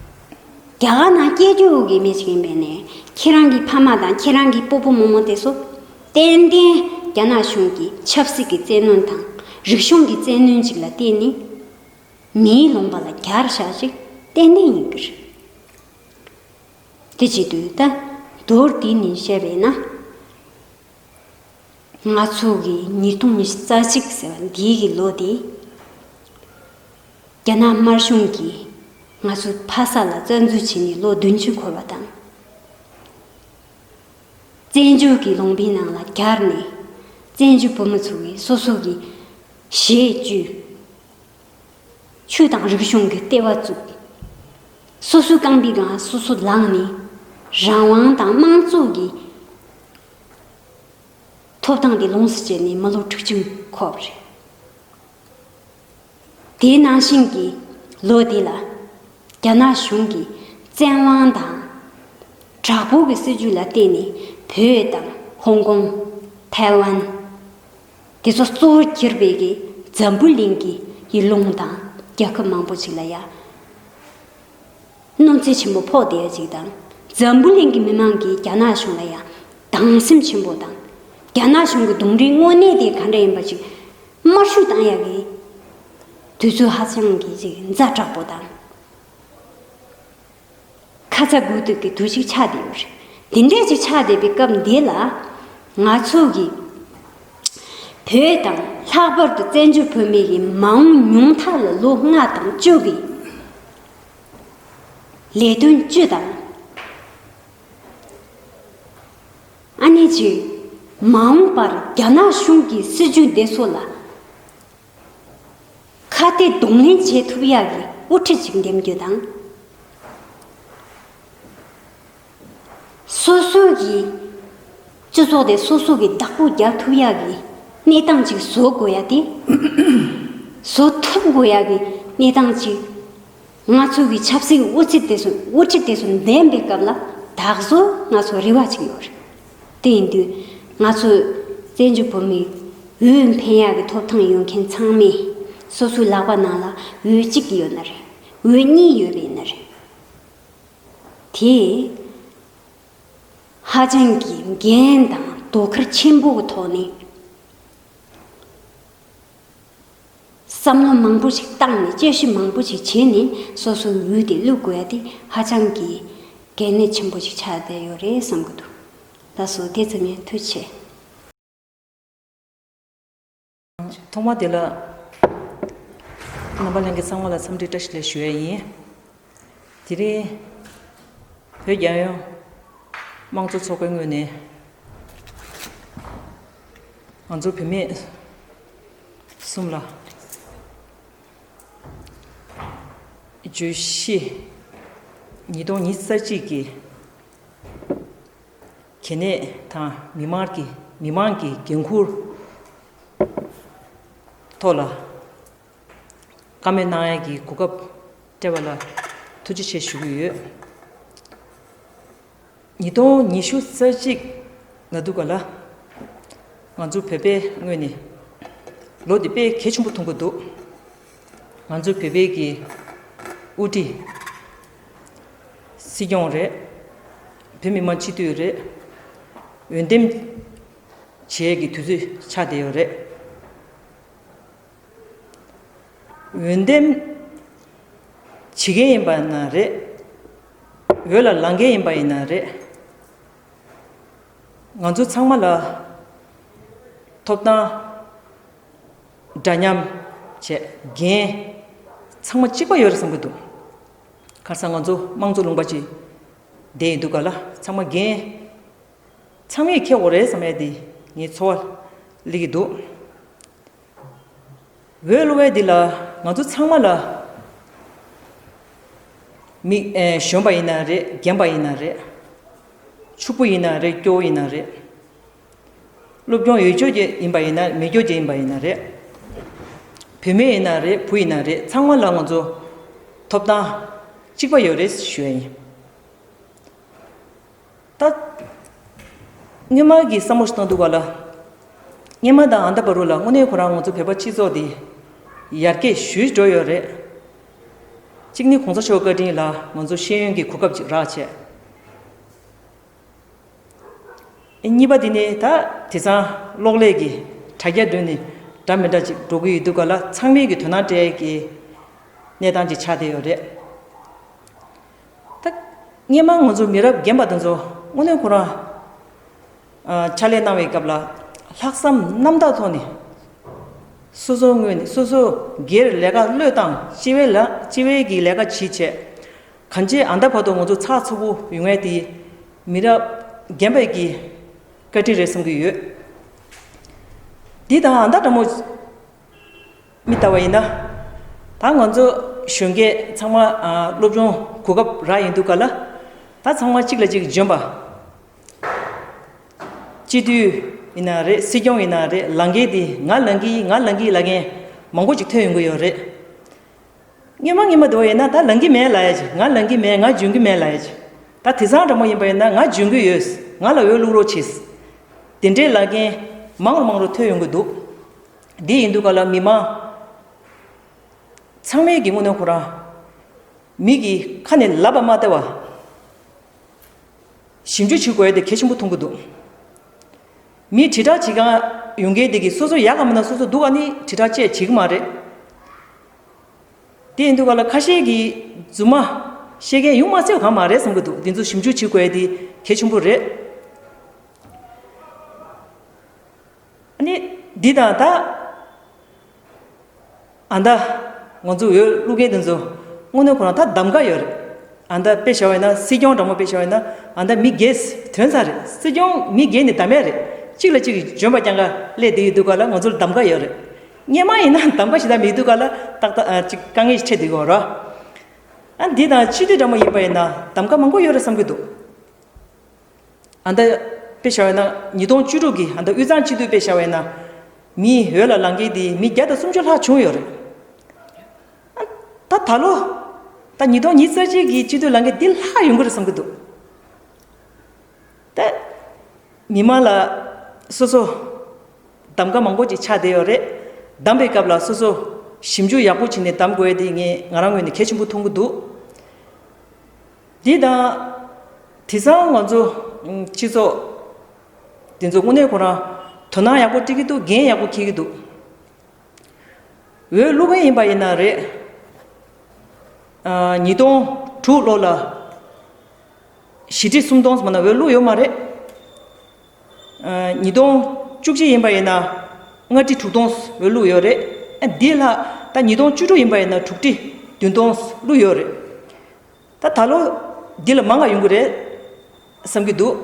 རྒྱ་གར་ནང་སྐྱེས་རྒྱུ་གི་མི་ཞིག་ཡིན་པས་ནས་ཁྱེད་རང་གི་ཕ་མ་དང་ཁྱེད་རང་གི་སྤོ་བོ་རྨོ་མོ་དེ་ཚོ་ཏན་ཏན་ རྒྱ་ནག་གཞུང་གི་ཆབ་སྲིད་ཀྱི་བཙན་གནོན་དང་རིག་གཞུང་གི་བཙན་གནོན་ཅིག་ལ་བརྟེན་ནས་མིའི་ལུང་པ་ལ་གྱར་བཞག་ཅིག་ཏན་ཏན་ཡིན་གྱི་རེད། དེ་བྱེད་དུས་ད་མདོར་བསྡུས་ནས་བཤད་པས་ན། ང་ཚོ་གི་ཉིས་སྟོང་ཉི་ཤུ་རྩ་གཅིག་ཟེར་བ་འདིའི་གི་ལོ་དེ། རྒྱ་ནག་དམར་གཞུང་གིས་ང་ཚོ་ཕ་ས་ལ་བཙན་འཛུལ་བྱས་ནས་ལོ་བདུན་ཅུ་འཁོར་བ་དང་། བཙན་བྱོལ་གྱི་ལུང་པའི་ནང་ལ་གྱར་ནས་བཙན་བྱོལ་བོད་མི་ཚོ་གིས་སོ་སོ་གི་གཞས་བཅོས། ཆོས་དང་རིག་གཞུང་གི་ལྟེ་བ་བཙུགས། སོ་སོའི་རྐང་པའི་སྒང་སོ་སོ་ལངས་ནས་རང་དབང་དང་དམངས་གཙོ་གི་ཐོབ་ཐང་དེ་ལོངས་སུ་སྤྱད་ནས་མི་ལོ་དྲུག་ཅུ་འཁོར་བ་རེད། དེའི་ནང་བཞིན་གྱི་ལོ་དེ་ལ་རྒྱ་ནག་གཞུང་གིས་བཙན་དབང་དང་དྲག་པོ་གི་སྲིད་ཇུས་ལ་བརྟེན་ནས་བོད་དང་ཧོང་ཀོང་། ཐའེ་ཝན། དེ་ཚོ་གཙོ་བོར་གྱུར་པའི་གི་འཛམ་བུ་གླིང་གི་ཡུལ་ལུང་དང་རྒྱལ་ཁབ་མང་པོ་ཞིག་ལ་ཡ་གནོད་འཚེ་ཆེན་པོ་ཕོག་བསྡད་ཡ་ཅིག་དང་། འཛམ་བུ་གླིང་གི་མི་མང་གིས་རྒྱ་ནག་གཞུང་ལ་ཡ་སྡང་སེམས་ཆེན་པོ་དང་། རྒྱ་ནག་གཞུང་གི་གདོང་རིས་དངོས་གནས་དེ་ག་འདྲ་ཡིན་པ་ཅིག་དམར་གསོད་བཏང་ཡ་གི་དུས་ཚོད་ཧ་ཅང་གི་ཅིག་ཛ་དྲག་པོ་དང་། ཁ་ཚ་དགོས་གཏུགས་ཀྱི་དུས་ཤིག་ཆགས་བསྡད་ཡོད་རེད། དེ་འདྲས་ཅིག་ཆགས་བསྡད་པའི་སྐབས་འདི་ལ་ང་ཚོ་གི་བོད་དང་ལྷག་པར་དུ་བཙན་བྱོལ་བོད་མི་ཡི་མ་འོངས་ཉུང་མཐའ་ལ་ལོ་ལྔ་དང་བཅུ་གི་ལས་དོན་བཅུ་དང་། ཨ་ནི་ཅིག་མ་འོངས་པར་རྒྱ་ནག་གཞུང་གི་སྲིད་ཇུས་འདི་ཚོ་ལ་ཁ་གཏད་གདོང་ལེན་བྱེད་ཐུབ་ཡག་གི་དབུ་ཁྲིད་ཅིག་འདེམས་རྒྱུ་དང་། སོ་སོ་གི་སྤྱི་ཚོགས་དེ་སོ་སོ་གི་བདག་པོ་རྒྱག་ཐུབ་ཡག་གི་གནས་སྟངས་ཅིག་བཟོ་དགོས་ཡ་དེ། བཟོ་ཐུབ་དགོས་ཡག་གི་གནས་སྟངས་ཅིག་ང་ཚོ་གི་ཆབ་སྲིད་དབུ་ཁྲིད་དེ་ཚོ་དབུ་ཁྲིད་དེ་ཚོ་འདེམས་པའི་སྐབས་ལ་ད་གཟོད་ང་ཚོ་རེ་བ་ཅིག་ཡོད་རེད། དེ་ཡིན་དུས་ང་ཚོ་བཙན་བྱོལ་བོད་མིའི་འོས་འཕེན་ཡག་གི་ཐོབ་ཐང་ཡོད་མཁན་ཚང་མས་སོ་སོའི་ལག་པ་ནང་ལ་འོས་གཅིག་ཡོད་ན་རེད། འོས་གཉིས་ཡོད་པ་ཡིན་ན་རེད། དེ་ཧ་ཅང་གི་འགན་དང་དོ་ཁུར་ཆེན་པོ་གི་ཐོག་ནས། བསམ་བློ་མང་པོ་ཞིག་བཏང་ནས་དཔྱད་ཞིབ་མང་པོ་ཞིག་བྱས་ནས་སོ་སོའི་འོས་དེ་བླུག་དགོས་ཡ་དེ་ཧ་ཅང་གི་གལ་གནད་ཆེན་པོ་ཞིག་ཆགས་བསྡད་ཡོད་རེད་བསམ་གྱི་འདུག་ལགས་སོ། དེ་ཙམ་ཡིན། ཐུགས་རྗེ་ཆེ། ཐོག་མ་དེ་ལ་རྣམ་པ་ལྷན་རྒྱས་ཚང་མ་ལ་འཚམས་འདྲི་བཀྲ་ཤིས་བདེ་ལེགས་ཞུ་ཡ་ཡིན། དེ་རིང་བོད་རྒྱལ་ཡོངས་དམངས་གཙོ་ཚོགས་པའི་ངོས་ནས་ང་ཚོ་བུད་མེད་གསུམ་ལ་བརྗོད་གཞི་ཉིས་སྟོང་ཉི་ཤུ་རྩ་གཅིག་གི་གལ་གནད་དང་མི་མང་གི་མི་མང་གི་འགན་འཁུར་ཐོག་ལ་བཀའ་མོལ་གནང་ཡས་ཀྱི་གོ་སྐབས་སྤྲད་པ་ལ་ཐུགས་རྗེ་ཆེ་ཞུ་གི་ཡོད། ཉིས་སྟོང་ཉི་ཤུ་རྩ་གཅིག་ལ་འདུག་ག་ལ། ང་ཚོ་བོད་པའི་ངོས་ནས་ལོ་འདི་དཔེ་གལ་ཆེན་པོ་མཐོང་གི་འདུག་ང་ཚོ་བོད་པའི་གི་དབུ་ཁྲིད་སྲིད་སྐྱོང་རེད། བོད་མི་མང་སྤྱི་འཐུས་རེད། འོས་འདེམས་བྱེད་ཀྱི་དུས་ཚོད་ཆགས་བསྡད་ཡོད་རེད། འོས་འདེམས་བྱེད་མཁན་ཡིན་པ་ཡིན་ན་རེད། འོས་ལ་ལངས་མཁན་ཡིན་པ་ཡིན་ན་རེད། ང་ཚོ་ཚང་མ་ལ་ཐོབ་ཐང་འདྲ་མཉམ་བྱས་འགན་ཚང་མ་གཅིག་པ་ཡོད་རེད་བསམ་གྱི་འདུག་ཁ་སང་ང་ཚོ་དམངས་གཙོ་ལུང་པ་ཅིག་བསྡད་ཡིན་འདུག་ག་ལ། ཚང་མ་འགན་ཚང་མས་འཁྱེར་དགོས་རེད་བསམ་ཡ་དེ་ངའི་ཚོར་བ་སླེབས་ཀྱི་འདུག་འོས་བླུག་པའི་འདི་ལ་ང་ཚོ་ཚང་མ་ལ་མི་ཨེ་གཞོན་པ་ཡིན་ན་རེད། རྒན་པ་ཡིན་ན་རེད། ཕྱུག་པོ་ཡིན་ན་རེད། སྐྱོ་བོ་ཡིན་ན་རེད། སློབ་སྦྱོང་ཡོད་རྒྱུ་ཅིག་ཡིན་པ་ཡིན་ན་མེད་རྒྱུ་ཅིག་ཡིན་པ་ཡིན་ན་རེད། བུད་མེད་ཡིན་ན་རེད། བུ་ཡིན་ན་རེད། ཚང་མ་ལ་ང་ཚོ་ཐོབ་ཐང་གཅིག་པ་ཡོད་རེད་ཞུ་ཡ་ཡིན། ད་སྔོན་མ་གི་བསམ་བློ་ཞིག་བཏང་འདུག་ག་ལ། སྔོན་མ་དང་ཨ་ད་བར་དུ་ལ་དངོས་གནས་ཁོ་རང་ང་ཚོ་བོད་པ་སྤྱི་ཚོགས་འདི་ཡར་རྒྱས་ཞེ་པོ་འགྲོ་ཡོད་རེད། གཅིག་ནི་གོང་ས་མཆོག་བཀའ་དྲིན་ལ་ང་ཚོ་ཤེས་ཡོན་གྱི་གོ་སྐབས་ཅིག་རག་བྱས། གཉིས་པ་དེ་ནི་ད་དེང་སང་གློག་ཀླད་ཀྱི་དྲ་རྒྱ་མདུན་ནས་འདྲ་མི་འདྲ་ཅིག་འགྲོ་གི་ཡོད་དུས་ག་ལ་ཚང་མས་ཀྱི་དོ་སྣང་སྤྲད་ཀྱི་གནས་སྟངས་ཅིག་ཆགས་བསྡད་ཡོད་རེད། ད་སྔོན་མ་ང་ཚོ་མི་རབས་རྒན་པ་དེ་ཚོ་དངོས་གནས་ཁོ་རང་ཨ་ཕྱག་ལས་གནང་བའི་སྐབས་ལ་ལྷག་བསམ་རྣམ་དག་ཐོག་ནས་སོ་སོ་ངོས་ནས་སོ་སོ་སྒེར་ལས་ཀ་བློས་བཏང་སྤྱི་བའི་ལ་སྤྱི་བའི་གི་ལས་ཀ་བྱེད་བྱས་གང་ཅི་ཨ་མདའ་བར་དུ་ང་ཚོ་ཚགས་ཚུད་པོ་ཡོང་ཡས་དེ་མི་རབས་རྒན་པའི་གི་བཀའ་དྲིན་རེད་བསམ་གྱི་ཡོད། འདི་དང་ཨ་མདའ་འདྲ་མོ་མི་ལྟ་བ་ཡིན་ན། ད་ང་ཚོ་གཞོན་སྐྱེས་ཚང་མ་ཨ་སློབ་སྦྱོང་གོ་སྐབས་རག་ཡིན་འདུག་ག་ལ། ད་ཚང་མ་གཅིག་ལ་གཅིག་འཇོན་པ། སྤྱི་འཐུས་ཡིན་ན་རེད། སྲིད་སྐྱོང་ཡིན་ན་རེད། ལངས་མཁན་དེ་ང་ལངས་ཀྱི་ཡིན་ང་ལངས་ཀྱི་ཡིན་ལབ་མཁན་མང་པོ་ཅིག་ཐོན་ཡོང་གི་ཡོད་རེད། སྔོན་མ་སྔོན་མ་དེ་བ་ཡིན་ན་ད་ལངས་ཀྱི་མེད་ལབ་ཡ་ཅིག་ང་ལངས་ཀྱི་མེད། ང་འཇོན་གྱི་མེད་ལབ་ཡ་ཅིག་ད་དེང་སང་འདྲ་མོ་ཡིན་པ་ཡིན་ན་ང་འཇོན་གྱི་ཡོད། ང་ལ་འོས་བླུག་རོགས་བྱེད། དེ་འདྲའི་ལབ་མཁན་མང་རུ་མང་རུ་ཐོན་ཡོང་གི་འདུག་འདི་ཡིན་དུས་ག་ལ་མི་མང་ཚང་མས་ཀྱི་དངོས་གནས་ཁོ་རང་མི་གི་ཁ་ནས་ལབ་པ་མ་བལྟ་བ། ཞིབ་འཇུག་བྱེད་དགོས་ཡ་དེ་གལ་ཆེན་པོ་མཐོང་གི་འདུག་མི་དྲིལ་བསྒྲགས་བྱེད་མཁན་ཡོང་མཁན་དེ་གིས་སོ་སོ་ཡག་ག་མིན་ན་སོ་སོ་སྡུག་ག་ནི་དྲིལ་བསྒྲགས་བཅས་བྱེད་ཀྱི་མ་རེད། དེ་ཡིན་དུས་ག་ལ་ཁ་ཤས་ཀྱིས་རྫུན་མ་བཤད་མཁན་ཡོང་མ་སྲིད་པ་གང་མ་རེད་བསམ་གྱི་འདུག་འདི་ཚོ་ཞིབ་འཇུག་བྱེད་དགོས་ཡ་དེ་གལ་ཆེན་པོ་རེད། ཨ་ནི་འདི་དང་ད་ཨ་མདའ་ང་ཚོ་འོས་བླུག་མཁན་དེ་ཚོ་དངོས་གནས་ཁོ་རང་ད་གདམ་ག་ཡོད་རེད། ཨ་མདའ་དཔེ་བཞག་པ་ཡིན་ན་སྲིད་སྐྱོང་འདྲ་མོ་དཔེ་བཞག་པ་ཡིན་ན་ཨ་མདའ་མི་སྒེར་དོན་ཚ་རེད། སྲིད་སྐྱོང་མི་སྒེར་ནས་གདམ་ཡ་རེད། གཅིག་ལ་གཅིག་གིས་འཇོན་པ་རྐྱང་ག་སླེབས་བསྡད་ཡོད་དུས་ག་ལ་ང་ཚོར་གདམ་ག་ཡོད་རེད། སྔོན་མ་ཡིན་ན་གདམ་ག་ཞེ་དྲག་མེད་དུས་ག་ལ་ཏག་ཏག་ཨ་ཅིག་དཀའ་ངལ་ཞིག་འཕྲད་བསྡད་ཡོད་རེད། ཨ་འདི་དང་སྤྱི་འཐུས་འདྲ་མོ་ཡིན་པ་ཡིན་ན་གདམ་ག་མང་པོ་ཡོད་རེད་བསམ་གྱི་འདུག་ཨ་མདའ་དཔེ་བཞག་པ་ཡིན་ན་ཉིས་སྟོང་བཅུ་དྲུག་གི་ཨ་མདའ་དབུས་གཙང་སྤྱི་འཐུས་དཔེ་བཞག་པ་ཡིན་ན་མི་འོས་ལ་ལངས་མཁན་དེ་མི་བརྒྱ་དང་སུམ་ཅུ་ལྷག་བྱུང་ཡོད་རེད། ཨ་ད་ད་ལོ་ད་ཉིས་སྟོང་ཉི་ཤུ་རྩ་གཅིག་གི་སྤྱི་འཐུས་ལངས་མཁན་འདི་ལྷག་ཡོང་གི་རེད་བསམ་གྱི་འདུག་ད་མི་མང་ལ་སོ་སོ་གདམ་ག་མང་པོ་ཅིག་ཆགས་བསྡད་ཡོད་རེད། གདམ་པའི་སྐབས་ལ་སོ་སོ་ཞིབ་འཇུག་ཡག་པོ་བྱས་ནས་གདམ་དགོས་ཡ་དེ་ངས་ང་རང་ངོས་ནས་གལ་ཆེན་པོ་མཐོང་གི་འདུག་འདི་དང་དེང་སང་ང་ཚོ་སྤྱི་ཚོགས་དེ་ཚོ་དངོས་གནས་ཁོ་རང་དོ་སྣང་ཡག་པོ་སྤྲད་ཀྱི་འདུག་འགན་ཡག་པོ་འཁྱེར་གྱི་འདུག་འོས་བླུག་མཁན་ཡིན་པ་ཡིན་ན་རེད། ཨ་ཉིས་སྟོང་དྲུག་ལོ་ལ་བཞི་ཁྲི་སུམ་སྟོང་མ་ན་འོས་བླུགས་ཡོད་མ་རེད། ཨ་ཉིས་སྟོང་བཅུ་གཅིག་ཡིན་པ་ཡིན་ན་ལྔ་ཁྲི་དྲུག་སྟོང་འོས་བླུགས་ཡོད་རེད། ཨ་འདི་ལ་ད་ཉིས་སྟོང་བཅུ་དྲུག་ཡིན་པ་ཡིན་ན་དྲུག་ཁྲི་བདུན་སྟོང་བླུགས་ཡོད་རེད། ད་ད་ལོ་འདི་ལ་མང་བ་ཡོང་གི་རེད་བསམ་གྱི་འདུག་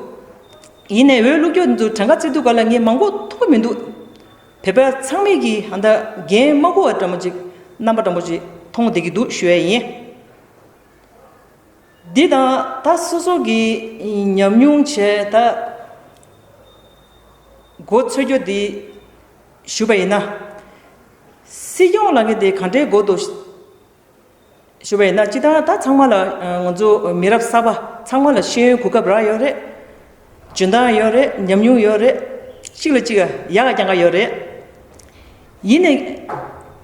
ཡིན་ནའི་འོས་བླུག་རྒྱུ་འདི་ཚོ་གྲངས་ཀ་བརྩི་དུས་ག་ལ་ངས་མང་པོ་མཐོང་གི་མི་འདུག་བོད་པ་ཚང་མས་ཀྱིས་ཧ་ད་འགན་མ་འཁུར་བ་འདྲ་མོ་ཅིག་རྣམ་པ་འདྲ་མོ་ཅིག་མཐོང་བསྡད་ཀྱི་འདུག་ཞུ་ཡ་ཡིན། འདི་དང་ད་སོ་སོ་གི་ཉམས་མྱོང་བྱས་ད་མགོ་ཚོད་རྒྱུ་འདི་ཞུ་བ་ཡིན་ན། སྲིད་སྐྱོང་ལབ་མཁན་དེ་ག་འདྲའི་མགོ་འདུག་ཞུ་བ་ཡིན་ན། སྤྱིར་བཏང་ད་ཚང་མ་ལ་ང་ཚོ་མི་རབས་གསར་པ་ཚང་མ་ལ་ཤེས་ཡོན་གོ་སྐབས་རག་ཡོད་རེད། འཇོན་ཐང་ཡོད་རེད། ཉམས་མྱོང་ཡོད་རེད། གཅིག་ལ་གཅིག་ཡག་ག་རྐྱང་ག་ཡོད་རེད། ཡིན་ནའི་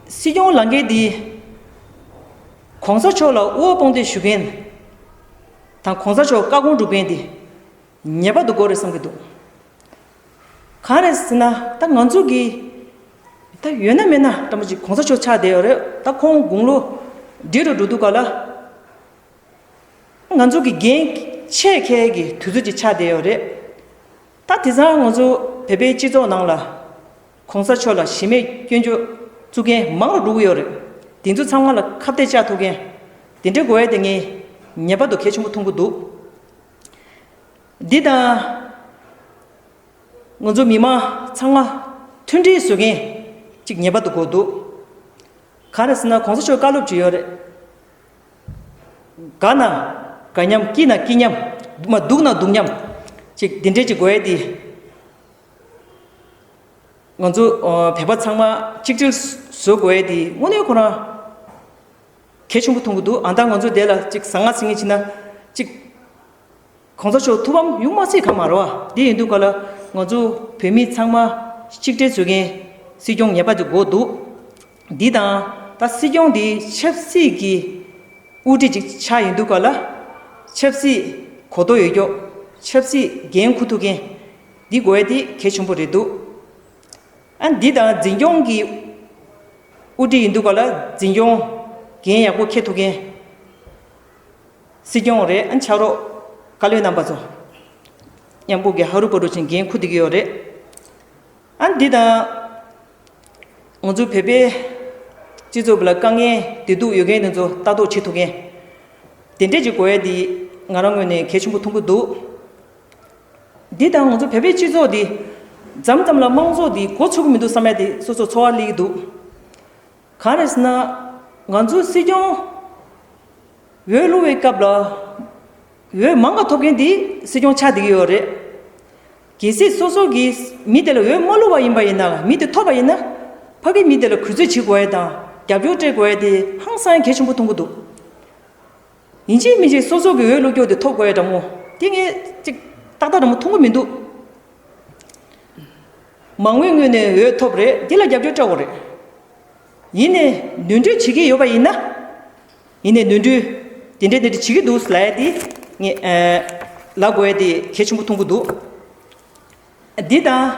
སྲིད་སྐྱོང་ལབ་མཁན་འདི་གོང་ས་མཆོག་ལ་དབུ་འོག་དཔུང་འདེགས་ཞུ་མཁན་དང་གོང་ས་མཆོག་བཀའ་དགོངས་སྒྲུབ་མཁན་འདི་ངེས་པར་དུ་དགོས་རེད་བསམ་གྱི་འདུག་གང་རེད་ཟེར་ན་ད་ང་ཚོ་གི་ད་ཡོད་ན་མེད་ན་འདྲ་མོ་ཅིག་གོང་ས་མཆོག་ཆགས་བསྡད་ཡོད་རེད། ད་ཁོང་དགུང་ལོ་བགྲེས་རུ་འགྲོ་དུས་ག་ལ་ང་ཚོ་གི་འགན་ཆེ་ཁེལ་གི་དུས་ཚོད་ཅིག་ཆགས་བསྡད་ཡོད་རེད། ད་དེང་སང་ང་ཚོ་བོད་པའི་སྤྱི་ཚོགས་ནང་ལ་གོང་ས་མཆོག་ལ་གཞི་མེད་སྐྱོན་བརྗོད་བཙུགས་མཁན་མང་རུ་འགྲོ་གི་ཡོད་རེད། དེ་ཚོ་ཚང་མ་ལ་ཁ་གཏད་བཅག་ཐུབ་མཁན་དེ་འདྲའི་དགོས་ཡ་དེ་ངས་ངེས་པར་དུ་གལ་ཆེན་པོ་མཐོང་གི་འདུག་འདི་དང་ང་ཚོ་མི་མང་ཚང་མ་མཐུན་སྒྲིལ་བཟོ་མཁན་ཅིག་ངེས་པར་དུ་དགོས་འདུག་གང་རེད་ཟེར་ན་གོང་ས་མཆོག་བཀའ་སློབ་ཅིག་ཡོད་རེད། དགའ་ན་དགའ་མཉམ་སྐྱིད་ན་སྐྱིད་མཉམ་མ་སྡུག་ན་སྡུག་མཉམ་ཅིག་འདི་འདྲས་ཅིག་དགོས་ཡ་དེ་ང་ཚོ་ཨ་བོད་པ་ཚང་མ་གཅིག་སྒྲིལ་བཟོ་དགོས་ཡ་དེ་དངོས་གནས་ཁོ་རང་གལ་ཆེན་པོ་མཐོང་གི་འདུག་ཨ་ད་ང་ཚོ་དེ་ལ་ཅིག་ཟང་ངེ་ཟིང་ངེ་བྱེད་ན་ཅིག་གོང་ས་མཆོག་ཐུགས་ཕམ་ཡོང་མ་སྲིད་ག་མ་རེད་བ། དེ་ཡིན་དུས་ག་ལ་ང་ཚོ་བོད་མི་ཚང་མ་གཅིག་སྒྲིལ་བཟོ་མཁན་སྲིད་སྐྱོང་ངེས་པར་དུ་དགོས་འདུག་འདི་དང་ད་སྲིད་སྐྱོང་འདི་ཆབ་སྲིད་ཀྱི་དབུ་ཁྲིད་ཅིག་ཆགས་ཡིན་དུས་ག་ལ་ཆབ་སྲིད་གོ་རྟོགས་ཡོད་ཀྱོག་ཆབ་སྲིད་འགན་འཁུར་ཐུབ་མཁན་ འདི་དགོས་ཡ་དེ་གལ་ཆེན་པོ་རེད་འདུག་ཨ་འདི་དང་འཛིན་སྐྱོང་གི་དབུ་ཁྲིད་ཡིན་འདུག་ག་ལ། འཛིན་སྐྱོང་འགན་ཡག་པོ་འཁྱེར་ཐུབ་མཁན། སྲིད་སྐྱོང་རེད། ཨ་ཕྱག་རོགས་བཀའ་བློན་རྣམ་པ་ཚོ་མཉམ་པོ་གི་ཧ་རུ་པ་རུ་ཅན་འགན་འཁུར་བསྡད་ཀྱི་ཡོད་རེད། ཨ་འདི་དང་ང་ཚོ་བོད་པའི་སྤྱི་ཚོགས་ལ་དཀའ་ངལ་བདེ་སྡུག་ཡོད་མཁན་དེ་ཚོ་ལྟ་རྟོག་བྱེད་ཐུབ་མཁན་དེ་འདྲས་ཀྱི་དགོས་ཡ་དེ་ང་རང་ངོས་ནས་གལ་ཆེན་པོ་མཐོང་གི་འདུག་འདི་དང་ང་ཚོ་བོད་པའི་སྤྱི་ཚོགས་འདི་མཚམས་མཚམས་ལ་དམངས་གཙོ་འདི་འགོ་ཚུགས་ཀྱི་མི་འདུག་བསམ་ཡ་དེ་སོ་སོ་ཚོར་བ་སླེབས་ཀྱི་འདུག་གང་རེད་ཟེར་ན། ང་ཚོ་སྲིད་སྐྱོང་འོས་བླུག་པའི་སྐབས་ལ་འོས་མང་ག་ཐོབ་མཁན་དེ་སྲིད་སྐྱོང་ཆགས་བསྡད་ཀྱི་ཡོད་རེད། གལ་སྲིད་སོ་སོ་གིས་མི་དེ་ལ་འོས་མ་བླུག་པ་ཡིན་པ་ཡིན་ན། མི་དེ་ཐོབ་པ་ཡིན་ན། ཕ་གི་མི་དེ་ལ་གུས་བརྩི་བྱེད་དགོས་ཡ་དང་རྒྱབ་སྐྱོར་སྤྲད་དགོས་ཡ་དེ་ཧང་སང་གལ་ཆེན་པོ་མཐོང་གི་འདུག་ཡིན་གཅིག་མིན་གཅིག་སོ་སོ་གི་འོས་བླུག་རྒྱུ་དེ་ཐོབ་དགོས་ཡ་འདྲ་མོ་དེ་ངས་ཅིག་ཏག་ཏག་འདྲ་མོ་མཐོང་གི་མི་འདུག་མང་མོས་ངོས་ནས་འོས་ཐོབ་རེད། འདི་ལ་རྒྱབ་སྐྱོར་སྤྲད་དགོས་རེད། ཡིན་ནའི་ནོར་འཁྲུལ་བྱེད་ཀྱི་ཡོད་པ་ཡིན་ན། ཡིན་ནའི་ནོར་འཁྲུལ་དེ་འདྲས་དེ་འདྲས་བྱེད་ཀྱི་འདུག་ལབ་ཡ་དེ་ངས་ཨ་ལབ་དགོས་ཡ་དེ་གལ་ཆེན་པོ་མཐོང་གི་འདུག་འདི་དང་།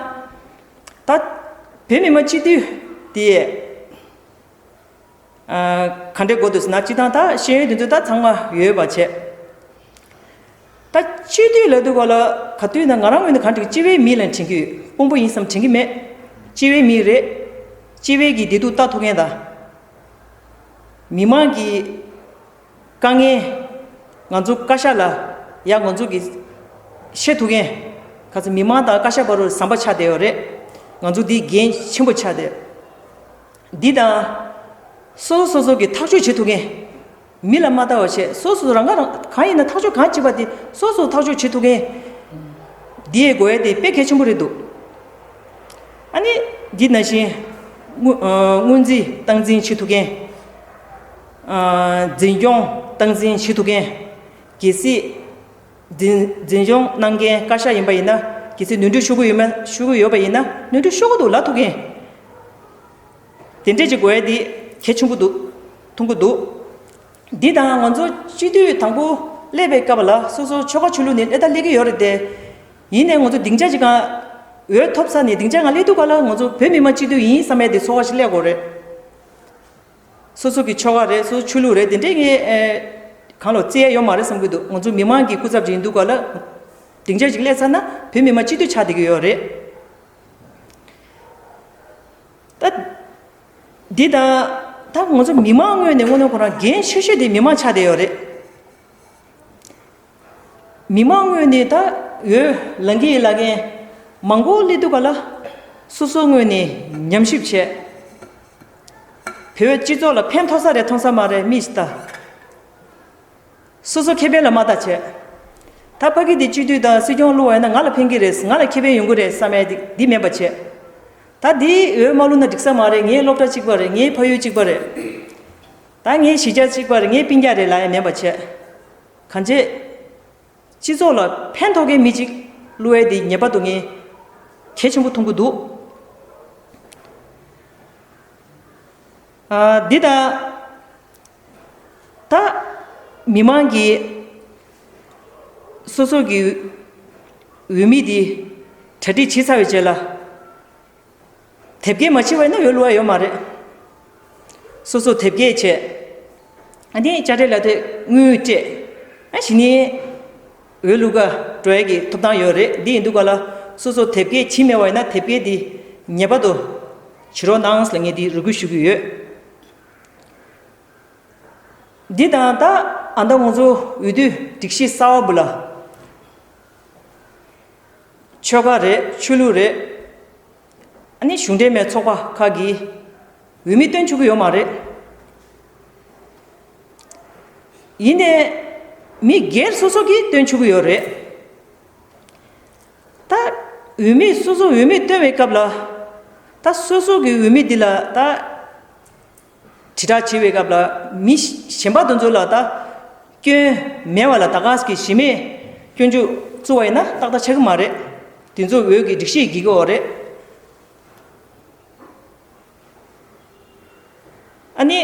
ད་བོད་མི་མང་སྤྱི་འཐུས་དེ་ཨ་ག་འདྲས་དགོས་འདུག་ཟེར་ན། སྤྱི་བཏང་ད་ཤེས་ཡོན་དེ་ཚོ་ད་ཚང་མ་ཡོད་པ་བྱས། ད་སྤྱི་འཐུས་ལབ་དུས་ག་ལ་ག་དུས་ན་ང་རང་ངོས་ནས་གང་དྲན་སྤྱི་བའི་མི་ལ་དྲན་གྱི་ཡོད། དཔོན་པོ་ཡིན་བསམ་དྲན་གྱི་མེད། སྤྱི་བའི་མི་རེད། སྤྱི་བའི་གི་བདེ་སྡུག་ལྟ་ཐུབ་མཁན་དང་། མི་མང་གི་དཀའ་ངལ་ང་ཚོ་བཀའ་ཤག་ལ་ཡ་ང་ཚོ་གི་བཤད་ཐུབ་མཁན། ག་ཚོད་མི་མང་དང་བཀའ་ཤག་བར་དུ་ཟམ་པ་ཆགས་བསྡད་ཡོད་རེད། ང་ཚོ་འདི་འགན་ཆེན་པོ་ཆགས་བསྡད། འདི་དང་སོ་སོ་སོ་སོ་གི་ཐག་གཅོད་བྱེད་ཐུབ་མཁན། མི་ལ་མ་ལྟ་བ་བྱས། སོ་སོ་རང་ག་རང་གང་ཡིན་ན་ཐག་གཅོད་གང་བྱེད་པ་དེ་སོ་སོ་ཐག་གཅོད་བྱེད་ཐུབ་མཁན་འདི་ཡི་དགོས་ཡ་དེ་དཔེ་གལ་ཆེན་པོ་རེད་འདུག་ཨ་ནི་འདི་ནང་བཞིན་སྔོན་ཨ་སྔོན་རྩིས་སྟངས་འཛིན་བྱེད་ཐུབ་མཁན། ཨ་འཛིན་སྐྱོང་སྟངས་འཛིན་བྱེད་ཐུབ་མཁན། གལ་སྲིད་འཛིན་འཛིན་སྐྱོང་གནང་མཁན་བཀའ་ཤག་ཡིན་པ་ཡིན་ན། གལ་སྲིད་ནོར་འཁྲུལ་ཤོར་གི་ཡོད་མ་ཤོར་གི་ཡོད་པ་ཡིན་ན་ནོར་འཁྲུལ་ཤོར་གི་འདུག་ལབ་ཐུབ་མཁན། དེ་འདྲས་ཀྱི་དགོས་ཡ་འདི་གལ་ཆེན་པོ་འདུག་མཐོང་གི་འདུག་འདི་དང་ང་ཚོ་སྤྱི་འཐུས་དང་པོ་སླེབས་པའི་སྐབས་ལ་སོ་སོ་ཆོལ་ཁ་ཆོས་ལུགས་ནས་སླེབས་ད་སླེབས་ཀྱི་ཡོད་རེད་དེ། ཡིན་ནའི་ང་ཚོ་སྡིངས་ཆ་ཅིག་གང་འོས་ཐོབ་ཚར་ནས་སྡིངས་ཆ་གང་སླེབས་དུས་ག་ལ་ང་ཚོ་བོད་མི་མང་སྤྱི་འཐུས་ཡིན་བསམ་ཡ་དེ་ཚོར་བ་ཞིག་སླེབས་དགོས་རེད། སོ་སོ་གི་ཆོལ་ཁ་རེད། སོ་སོ་ཆོས་ལུགས་རེད། དེ་འདྲས་ངས་ཨེ་གང་ལོ་བརྩི་ཡ་ཡོད་མ་རེད་བསམ་གྱི་འདུག་ང་ཚོ་མི་མང་གི་སྐུ་ཚབ་ཅིག་ཡིན་དུས་ག་ལ་སྡིངས་ཆ་ཅིག་སླེབས་ཚར་ན་བོད་མི་མང་སྤྱི་འཐུས་ཆགས་བསྡད་ཀྱི་ཡོད་རེད། ད་འདི་ད་ད་ང་ཚོ་མི་མང་ངོས་ནས་དངོས་གནས་ཁོ་རང་འགན་ཆེ་ཤོས་དེ་མི་མང་ཆགས་བསྡད་ཡོད་རེད། མི་མང་ངོས་ནས་ད་འོས་ལེན་གྱི་ལབ་མཁན་མང་པོ་སླེབས་དུས་ག་ལ་སོ་སོ་ངོས་ནས་ཉམས་ཞིབ་བྱས། བོད་སྤྱི་ཚོགས་ལ་ཕན་ཐོགས་ས་རེད་ཐོགས་ས་མ་རེད་མི་ཞིག་ལྟ། སོ་སོ་ཁེ་ཕན་ལ་མ་ལྟ་བྱས། ད་ཕ་གི་འདི་སྤྱི་འཐུས་དང་སྲིད་སྐྱོང་བླུགས་པ་ཡིན་ན་ང་ལ་ཕན་གྱི་རེད། ང་ལ་ཁེ་ཕན་ཡོང་གི་རེད་བསམ་ཡ་འདི་འདི་མེད་པ་བྱས། ད་འདི་འོས་མ་བླུགས་ན་འགྲིག་ས་མ་རེད། ངའི་སློབ་གྲྭ་གཅིག་པ་རེད། ངའི་ཕ་ཡུལ་གཅིག་པ་རེད། ད་ངའི་གཞིས་ཆགས་གཅིག་པ་རེད། ངའི་སྤུན་ཀྱག་རེད་ལབ་ཡ་མེད་པ་བྱས། གང་བྱས། སྤྱི་ཚོགས་ལ་ཕན་ཐོགས་མཁན་མི་གཅིག་བླུགས་ཡ་འདི་ངེས་པར་དུ་ངས་གལ་ཆེན་པོ་མཐོང་གི་འདུག་ཨ་འདི་ད་ད་མི་མང་གིས་སོ་སོ་གི་འོས་མི་འདི་གྲ་སྒྲིག་བྱེད་ཚར་བའི་རྗེས་ལ། དེབ་སྐྱེལ་མ་བྱས་པ་ཡིན་ན་འོས་བླུག་ཡ་ཡོད་མ་རེད། སོ་སོ་དེབ་སྐྱེལ་བྱས། ཨ་ནི་དཔྱ་ཁྲལ་ལ་དེ་དངུལ་སྤྲད། ཨ་གཞི་ནས་འོས་བླུག་ག་འགྲོ་ཡ་གི་ཐོབ་ཐང་ཡོད་རེད། འདི་ཡིན་དུས་ག་ལ་སོ་སོ་དེབ་སྐྱེལ་བྱས་མེད་པ་ཡིན་ན་དེབ་སྐྱེལ་འདི་ངེས་པར་དུ་བྱེད་རོགས་གནང་ཟེར་ངས་འདི་རེ་སྐུལ་ཞུ་གི་ཡོད། འདི་དང་ད་ཨ་ད་ང་ཚོ་འོས་བསྡུ་སྒྲིག་གཞི་གསར་པ་བུ་ལ། ཆོལ་ཁ་རེད། ཆོས་ལུགས་རེད། ཨ་ནི་གཞུང་འབྲེལ་མེད་ཚོགས་པ་ཁག་གིས་འོས་མི་བཏོན་ཆོག་གི་ཡོད་མ་རེད། ཡིན་ནའི་མི་སྒེར་སོ་སོ་གིས་བཏོན་ཆོག་གི་ཡོད་རེད། ད་འོས་མི་སོ་སོ་འོས་མི་བཏོན་པའི་སྐབས་ལ་ད་སོ་སོ་གི་འོས་མི་འདི་ལ་ད། དྲིལ་བསྒྲགས་བྱེད་པའི་སྐབས་ལ་མི་གཞན་པ་དེ་ཚོ་ལ་ད་སྐྱོན་མེད་པ་ལ་ད་ག་ཟེ་གི་གཞི་མེད་སྐྱོན་བརྗོད་བཙུགས་པ་ཡིན་ན་ཏག་ཏག་ཆགས་ཀྱི་མ་རེད། དེ་ཚོ་འོས་ཀྱི་སྒྲིག་གཞི་འགལ་གྱི་ཡོད་རེད། ཨ་ནི་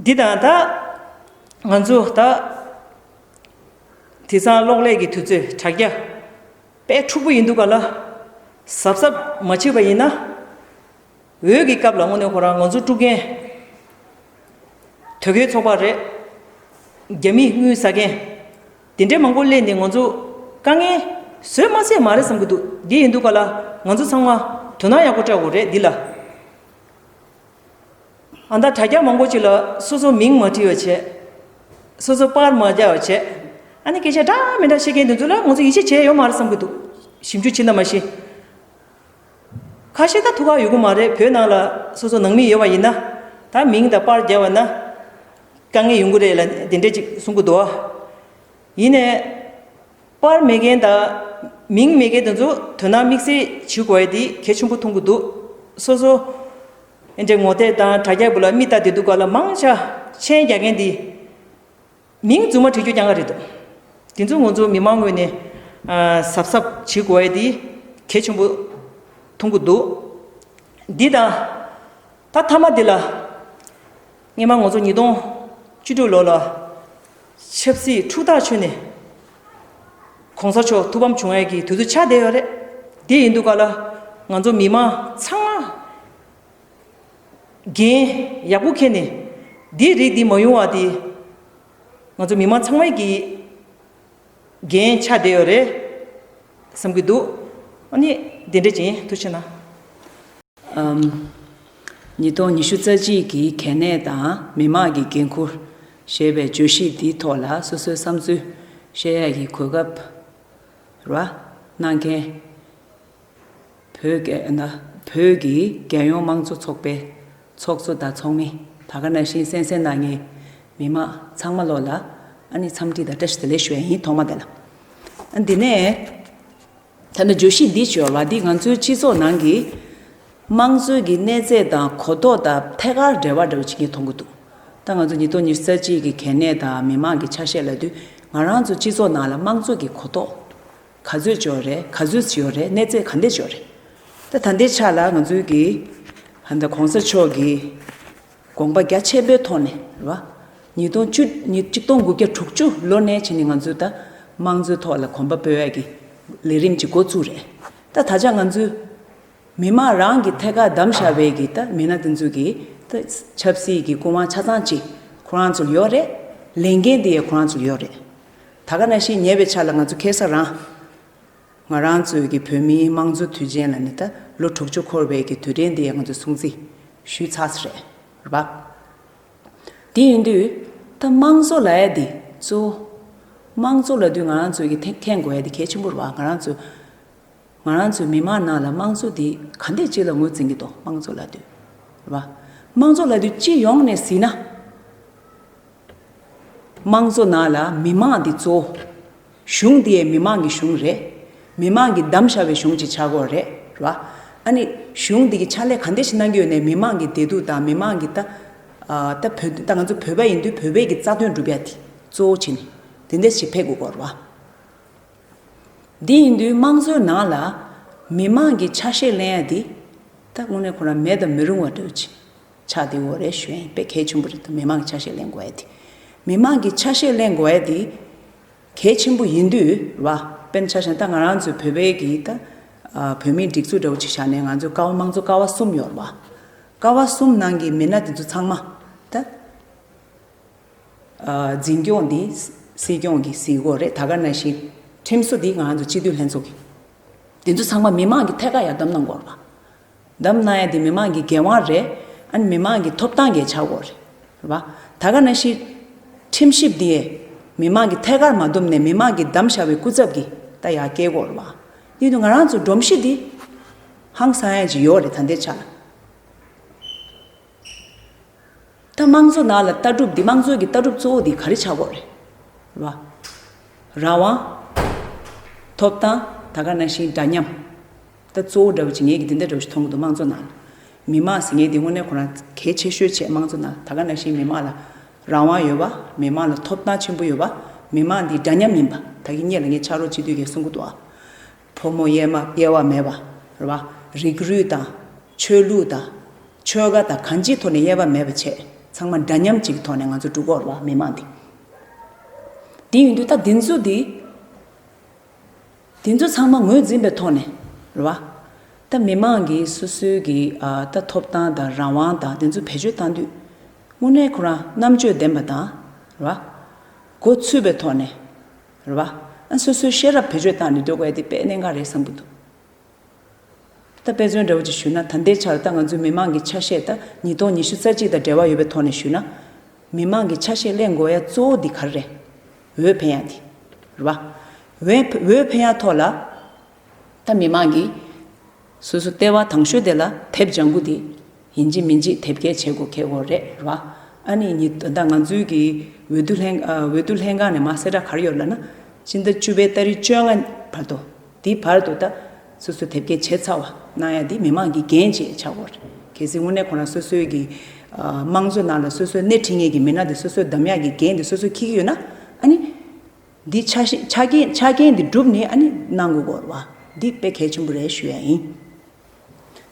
འདི་དང་ད་ང་ཚོ་ད་དེང་སང་གློག་ཀླད་ཀྱི་དུས་ཚོད་དྲ་རྒྱ། དཔེ་འཁྲུག་པོ་ཡིན་འདུག་ག་ལ། གཟབ་གཟབ་མ་བྱས་པ་ཡིན་ན། འོས་ཀྱི་སྐབས་ལ་དངོས་གནས་ཁོ་རང་ང་ཚོ་དཀྲུག་མཁན། དོལ་རྒྱལ་ཚོགས་པ་རེད། རྒྱ་མི་དངུལ་ཟ་མཁན། དེ་འདྲའི་མང་པོ་སླེབས་ནས་ང་ཚོ་དཀའ་ངལ་བཟོས་མ་ཚད་མ་རེད་བསམ་གྱི་འདུག་འདི་ཡིན་འདུག་ག་ལ། ང་ཚོ་ཚང་མ་དོ་སྣང་ཡག་པོ་སྤྲད་དགོས་རེད་འདི་ལ། ཨ་ད་དྲ་རྒྱ་མང་པོ་ཅིག་ལ་སོ་སོ་མིང་མ་བྲིས་པ་བྱས། སོ་སོ་པར་མ་རྒྱག་པ་བྱས། ཨ་ནི་སྐད་ཆ་འདྲ་མི་འདྲ་བཤད་མཁན་དེ་ཚོ་ལ་ང་ཚོ་ཡིད་ཆེས་བྱས་ཡོད་མ་རེད་བསམ་གྱི་འདུག་ཞིབ་འཇུག་བྱེད་ན་མ་ཤེས། ཁ་ཤས་ད་ཐུགས་ཁག་ཡོད་གི་མ་རེད། བོད་ནང་ལ་སོ་སོ་ནང་མི་ཡོད་པ་ཡིན་ན། ད་མིང་དང་པར་རྒྱབ་པ་ན། དཀའ་ངལ་ཡོང་གི་རེད་ལ་དེ་འདྲས་ཅིག་གསུང་གི་འདུག་ཨ། ཡིན་ནའི། པར་མེད་མཁན་དང་། མིང་མེད་མཁན་དེ་ཚོ་དོ་སྣང་དམིགས་བསལ་བྱེད་དགོས་ཡ་དེ་གལ་ཆེན་པོ་མཐོང་གི་འདུག་སོ་སོ། ཨེ་འདྲས་ངོ་དེབ་དང་དྲ་རྒྱ་བུ་ལ་མི་ལྟ་བསྡད་འདུག་ག་ལ་མང་ཆེ་མཆན་རྒྱག་མཁན་དེ། མིང་རྫུན་མ་བྲིས་རྒྱུ་རྐྱང་ག་རེད་འདུག་དེ་ཚོ་ང་ཚོ་མི་མང་ངོས་ནས་ཨ་གཟབ་གཟབ་བྱེད་དགོས་ཡ་དེ་གལ་ཆེན་པོ་མཐོང་གི་འདུག་འདི་དང་། ད་མཐའ་མ་འདི་ལ། སྔོན་མ་ང་ཚོ་ཉིས་སྟོང་བཅུ་དྲུག་ལོ་ལ། ཆབ་སྲིད་འཁྲུག་ཐག་ཆོད་ནས། གོང་ས་མཆོག་ཐུགས་ཕམ་བྱུང་ཡ་གི་དུས་ཚོད་ཆགས་བསྡད་ཡོད་རེད། དེ་ཡིན་དུས་ག་ལ། ང་ཚོ་མི་མང་ཚང་མ། འགན་ཡག་པོ་འཁྱེར་ནས། འདིའི་རིགས་འདི་མ་ཡོང་བ་དེ། ང་ཚོ་མི་མང་ཚང་མའི་གི་འགན་ཆགས་བསྡད་ཡོད་རེད་བསམ་གྱི་འདུག་ཨ་ནི་དེ་འདྲ་ཅིག་ཡིན། ཐུགས་རྗེ་གནང་། ཨམ། ཉིས་སྟོང་ཉི་ཤུ་རྩ་གཅིག་གི་གལ་གནད་དང་མི་དམངས་ཀྱི་འགན་ཁུར་ཞེས་པའི་བརྗོད་གཞི་འདིའི་ཐོག་ལ་སོ་སོའི་བསམ་ཚུལ་བཤད་ཡག་གི་གོ་སྐབས་ར་གནང་མཁན། བོད་ཀྱི་ན་བོད་ཀྱི་རྒྱལ་ཡོངས་དམངས་གཙོ་ཚོགས་པའི་ཚོགས་གཙོ་དང་ཚོགས་མི། ད་ག་ནང་བཞིན་གསན་གཟིགས་གནང་མཁན་མི་མང་ཚང་མ་ལོ་ལ་ཨ་ནི་འཚམས་འདྲི་དང་བཀྲ་ཤིས་བདེ་ལེགས་ཞུ་ཡ་ཡིན། ཐོག་མ་དེ་ལ། ཨ་འདི་ནས་ད་ནི་བརྗོད་གཞི་འདི་བརྗོད་པ་འདི་ང་ཚོའི་སྤྱི་ཚོགས་ནང་གི་དམངས་གཙོའི་གི་གནས་ཚད་དང་གོ་རྟོགས་དང་ཐད་ཀར་འབྲེལ་བ་འདྲ་བོ་ཅིག་ངས་མཐོང་གི་འདུག་ད་ང་ཚོ་ཉིས་སྟོང་ཉི་ཤུ་རྩ་གཅིག་གི་གལ་གནད་དང་མི་མང་གི་ཆ་ཤས་ལབ་དུས་ང་རང་ཚོ་སྤྱི་ཚོགས་ནང་ལ་དམངས་གཙོ་གི་གོ་རྟོགས། ག་ཚོད་ཡོད་རེད། ག་ཚོད་ཡོད་རེད། གནས་ཚད་ག་འདྲས་ཡོད་རེད། ད་ད་ལྟའི་ཆ་ལ་ང་ཚོའི་གི་ཧན་ད་གོང་ས་མཆོག་གི་དགོངས་པ་རྒྱ་ཆེན་པོའི་ཐོག་ནས་རེད་བ། ཉིས་སྟོང་བཅུ་ཉིས་གཅིག་སྟོང་དགུ་བརྒྱ་དྲུག་ཅུ་ལོ་ནས་བྱས་ནས་ང་ཚོས་ད་དམངས་གཙོའི་ཐོག་ལ་གོམ་པ་སྤོས་ཡ་གི་ལས་རིམ་གྱི་འགོ་བཙུགས་རེད། ད་ད་ཆ་ང་ཚོས་མི་མང་རང་གི་ཐད་ཀར་བདམས་བཞག་པའི་གི་ད་མི་སྣ་དེ་ཚོ་གི་ད་ཆབ་སྲིད་ཀྱི་སྐུ་དབང་ཆ་ཚང་ཅིག་ཁོ་རང་ཚོར་ཡོད་རེད། ལས་འགན་དེ་ཡང་ཁོ་རང་ཚོར་ཡོད་རེད། ད་ག་ནང་བཞིན་ཉེ་བའི་ཆར་ལ་ང་ཚོ་ཁ་སང་རང་། ང་རང་ཚོའི་གི་བོད་མིའི་དམངས་གཙོ་དུས་ཆེན་ལ་ནི་ད་ལོ་དྲུག་ཅུ་འཁོར་བའི་གི་དུས་དྲན་དེ་ཡང་ང་ཚོ་སྲུང་བརྩི་ཞུས་ཚར་ས་རེད། རེད་པ། དེ་ཡིན་དུས་ད་དམངས་གཙོ་ལབ་ཡ་དེ་གཙོ་བོ། དམངས་གཙོ་ལབ་དུས་ང་རང་ཚོའི་གི་ཐེ་མཁྱེན་དགོས་ཡ་དེ་གལ་ཆེན་པོ་རེད་པ། ང་རང་ཚོ་ང་རང་ཚོའི་མི་མང་ནང་ལ་དམངས་གཙོ་དེ་ག་འདྲས་ཅིག་ལ་ངོས་འཛིན་གྱི་འདུག་དམངས་གཙོ་ལབ་དུས། རེད་པ། དམངས་གཙོ་ལབ་དུས་སྤྱི་ཡོངས་ནས་གཟིགས་ན། དམངས་གཙོ་ནང་ལ་མི་མང་འདི་གཙོ་བོ། གཞུང་འདི་ཡང་མི་མང་གི་གཞུང་རེད། མི་མང་གིས་བདམས་བཞག་པའི་གཞུང་ཅིག་ཆགས་ཀྱི་ཡོད་རེད། རེད་བ། ཨ་ནི་གཞུང་འདི་གི་ཕྱག་ལས་ག་འདྲས་ཤིག་གནང་གི་ཡོད་ནའི་མི་མང་གི་བདེ་སྡུག་དང་མི་མང་གི་ད། ཨ་ད་བོད་ད་ང་ཚོ་བོད་པ་ཡིན་དུས་བོད་པའི་གི་རྩ་དོན་སྒྲུབ་ཡ་དེ་གཙོ་བོ་བྱས་ནས་དེ་འདྲས་ཞིག་ཕེབས་དགོས་ཀྱི་ཡོད་རེད་བ། འདི་ཡིན་དུས་དམངས་གཙོའི་ནང་ལ་མི་མང་གི་ཆ་ཤས་ལེན་ཡ་འདི་ད་དངོས་གནས་ཁོ་རང་མེད་དང་མི་རུང་བ་འདྲ་བོ་ཅིག་ཆགས་བསྡད་ཡོད་རེད་ཞུ་ཡ་ཡིན། དཔེ་གལ་ཆེན་པོ་རེད། ད་མི་མང་གི་ཆ་ཤས་ལེན་དགོས་ཡ་དེ། མི་མང་གི་ཆ་ཤས་ལེན་དགོས་ཡ་དེ་གལ་ཆེན་པོ་ཡིན་དུས་རེད་བ། དཔེར་ན་ཆ་བཞག་ན་ད་ང་རང་ཚོའི་བོད་པའི་གི་ད་ཨ་བོད་མིའི་སྒྲིག་འཛུགས་འདྲ་བོ་ཅིག་བཞག་ནས་ང་ཚོའི་ཀ་བ་དམངས་གཙོ་ཀ་བ་གསུམ་ཡོད་རེད་བ། ཀ་བ་གསུམ་ནང་གི་མི་སྣ་དེ་ཚོ་ཚང་མ་ད། ཨ་འཛིན་སྐྱོང་འདི་སྲིད་སྐྱོང་གིས་གཟིགས་ཀྱི་ཡོད་རེད། ད་ག་ནང་བཞིན་ཁྲིམས་བཟོ་འདི་ང་རང་ཚོ་སྤྱི་འཐུས་ལྷན་ཚོགས་ཀྱིས། འདི་ཚོ་ཚང་མ་མི་མང་གི་ཐད་ཀར་ཡར་བདམས་གནང་དགོས་རེད་པ། བདམས་གནང་ཡ་འདི་མི་མང་གི་འགན་དབང་རེད། ཨ་ནི་མི་མང་གི་ཐོབ་ཐང་གི་ཆགས་ཀྱི་ཡོད་རེད། རེད་པ། ད་ག་ནང་བཞིན་ཁྲིམས་ཞིབ་འདི་ཡས་མི་མང་གི་ཐད་ཀར་མ་བསྡོམས་ནས་མི་མང་གིས་བདམས་བཞག་པའི་སྐུ་ཚབ་ཀྱིས་ད་ཡར་སྐྱེལ་དགོས་རེད་པ། འདི་དུས་ང་རང་ཚོ་སྒྲོམ་གཞི་འདི་ཧང་སང་ཡ་ཅིག་ཡོད་རེད་ད་ལྟའི་ཆ་ལ། ད་དམངས་གཙོ་ནང་ལ་ལྟ་གྲུབ་འདི་དམངས་གཙོའི་གི་ལྟ་གྲུབ་གཙོ་བོ་འདི་ག་རེ་ཆགས་ཀྱི་ཡོད་རེད། རེད་བ། རང་དབང་། ཐོབ་ཐང་། ད་ག་ནང་བཞིན་འདྲ་མཉམ། ད་གཙོ་བོ་འདྲ་བོ་ཅིག་ངས་ཀྱི་འདི་འདྲ་འདྲ་བོ་ཞིག་མཐོང་གི་འདུག་དམངས་གཙོ་ནང་ལ། མི་མང་ཟེར་མཁན་འདི་དངོས་གནས་ཁོ་རང་གལ་ཆེ་ཤོས་བྱས་དམངས་གཙོ་ནང་ལ། ད་ག་ནང་བཞིན་མི་མང་ལ་རང་དབང་ཡོད་པ། མི་མང་ལ་ཐོབ་ཐང་ཆེན་པོ་ཡོད་པ། མི་མང་འདི་འདྲ་མཉམ་ཡིན་པ། ད་གིན་སྔོན་ལ་ངས་ཕྱག་རོགས་སྤྱི་འཐུས་ཀྱིས་གསུང་གི་འདུག་ཨ། ཕོ་མོ་དབྱེ་མ་དབྱེ་བ་མེད་པ། རེད་བ། རིགས་རུས་དང་། ཆོས་ལུགས་དང་། ཆོལ་ཁ་དང་གང་ཅིའི་ཐོག་ནས་དབྱེ་བ་མེད་པ་བྱས། ཚང་མ་འདྲ་མཉམ་གཅིག་གི་ཐོག་ནས་ང་ཚོ་འགྲོ་གི་ཡོད་རེད་བ་མི་མང་འདི། འདི་ཡིན་དུས་ད་འདི་ཚོ་འདི། དེ་ཚོ་ཚང་མ་ངོས་འཛིན་པའི་ཐོག་ནས་རེད་བ། ད་མི་མང་གིས་སོ་སོའི་གི་ཨ་ད་ཐོབ་ཐང་དང་རང་དབང་དང་དེ་ཚོ་བེད་སྤྱོད་བཏང་དུས། དངོས་གནས་ཁོ་རང་རྣམ་དཔྱོད་ལྡན་པ་དང་རེད་བ། མགོ་ཚོས་པའི་ཐོག་ནས་རེད་བ། ཨ་སོ་སོའི་ཤེས་རབ་བེད་སྤྱོད་བཏང་ནས་སྡོད་དགོས་ཡ་དེ་དཔེ་གནད་འགག་རེད་བསམ་གྱི་འདུག་ད་དཔེ་མཚོན་འདྲ་བོ་ཅིག་ཞུས་ན། ད་ལྟའི་ཆར་ད་ང་ཚོའི་མི་མང་གི་ཆ་ཤས་ད་ཉིས་སྟོང་ཉི་ཤུ་རྩ་གཅིག་དང་འབྲེལ་བ་ཡོད་པའི་ཐོག་ནས་ཞུས་ན། མི་མང་གི་ཆ་ཤས་ལེན་དགོས་ཡ་གཙོ་བོ་འདི་ག་རེ་རེད། འོས་འཕེན་ཡ་འདི་རེད་བ། འོས་འོས་འཕེན་ཡ་ཐོག་ལ་ད་མི་མང་གིས་སོ་སོ་ལྟེ་བ་དང་ཤོས་དེ་ལ་དེབ་ལྗང་གུ་འདི་ཡིན་གཅིག་མིན་གཅིག་དེབ་སྐྱེལ་བྱེད་དགོས་ཁེལ་དགོས་རེད་རེད་བ། ཨ་ནི་ཉི་ད་ང་ཚོའི་གི་འོས་བསྡུ་ལྷན་ཨ་འོས་བསྡུ་ལྷན་ཁང་ནས་མར་གསལ་བསྒྲགས་ག་རེ་ཡོད་ལབ་ན། ཕྱི་ཟླ་བཅུ་པའི་ཏ་རིག་བཅོ་ལྔ་བར་དུ། དེའི་བར་དུ་ད་སོ་སོ་དེབ་སྐྱེལ་བྱས་ཚར་བ་གནང་ཡ་དེ་མི་མང་གི་འགན་ཅིག་ཆགས་ཡོད་རེད། གལ་སྲིད་དངོས་གནས་ཁོ་རང་སོ་སོའི་གི་ཨ་དམངས་གཙོ་ནང་ལ་སོ་སོའི་སྣེ་ཁྲིད་མཁན་གྱི་མི་སྣ་དེ་སོ་སོའི་འདེམས་ཡག་གི་འགན་དེ་སོ་སོས་འཁྱེར་གྱི་ཡོད་ན། ཨ་ནི་འདི་ཆ་ཤས་ཆ་རྐྱེན་ཆ་རྐྱེན་འདི་བསྒྲུབས་ནས་ཨ་ནི་གནང་དགོས་ཀྱི་ཡོད་རེད་བ། འདི་དཔེ་གལ་ཆེན་པོ་རེད་ཞུ་ཡ་ཡིན།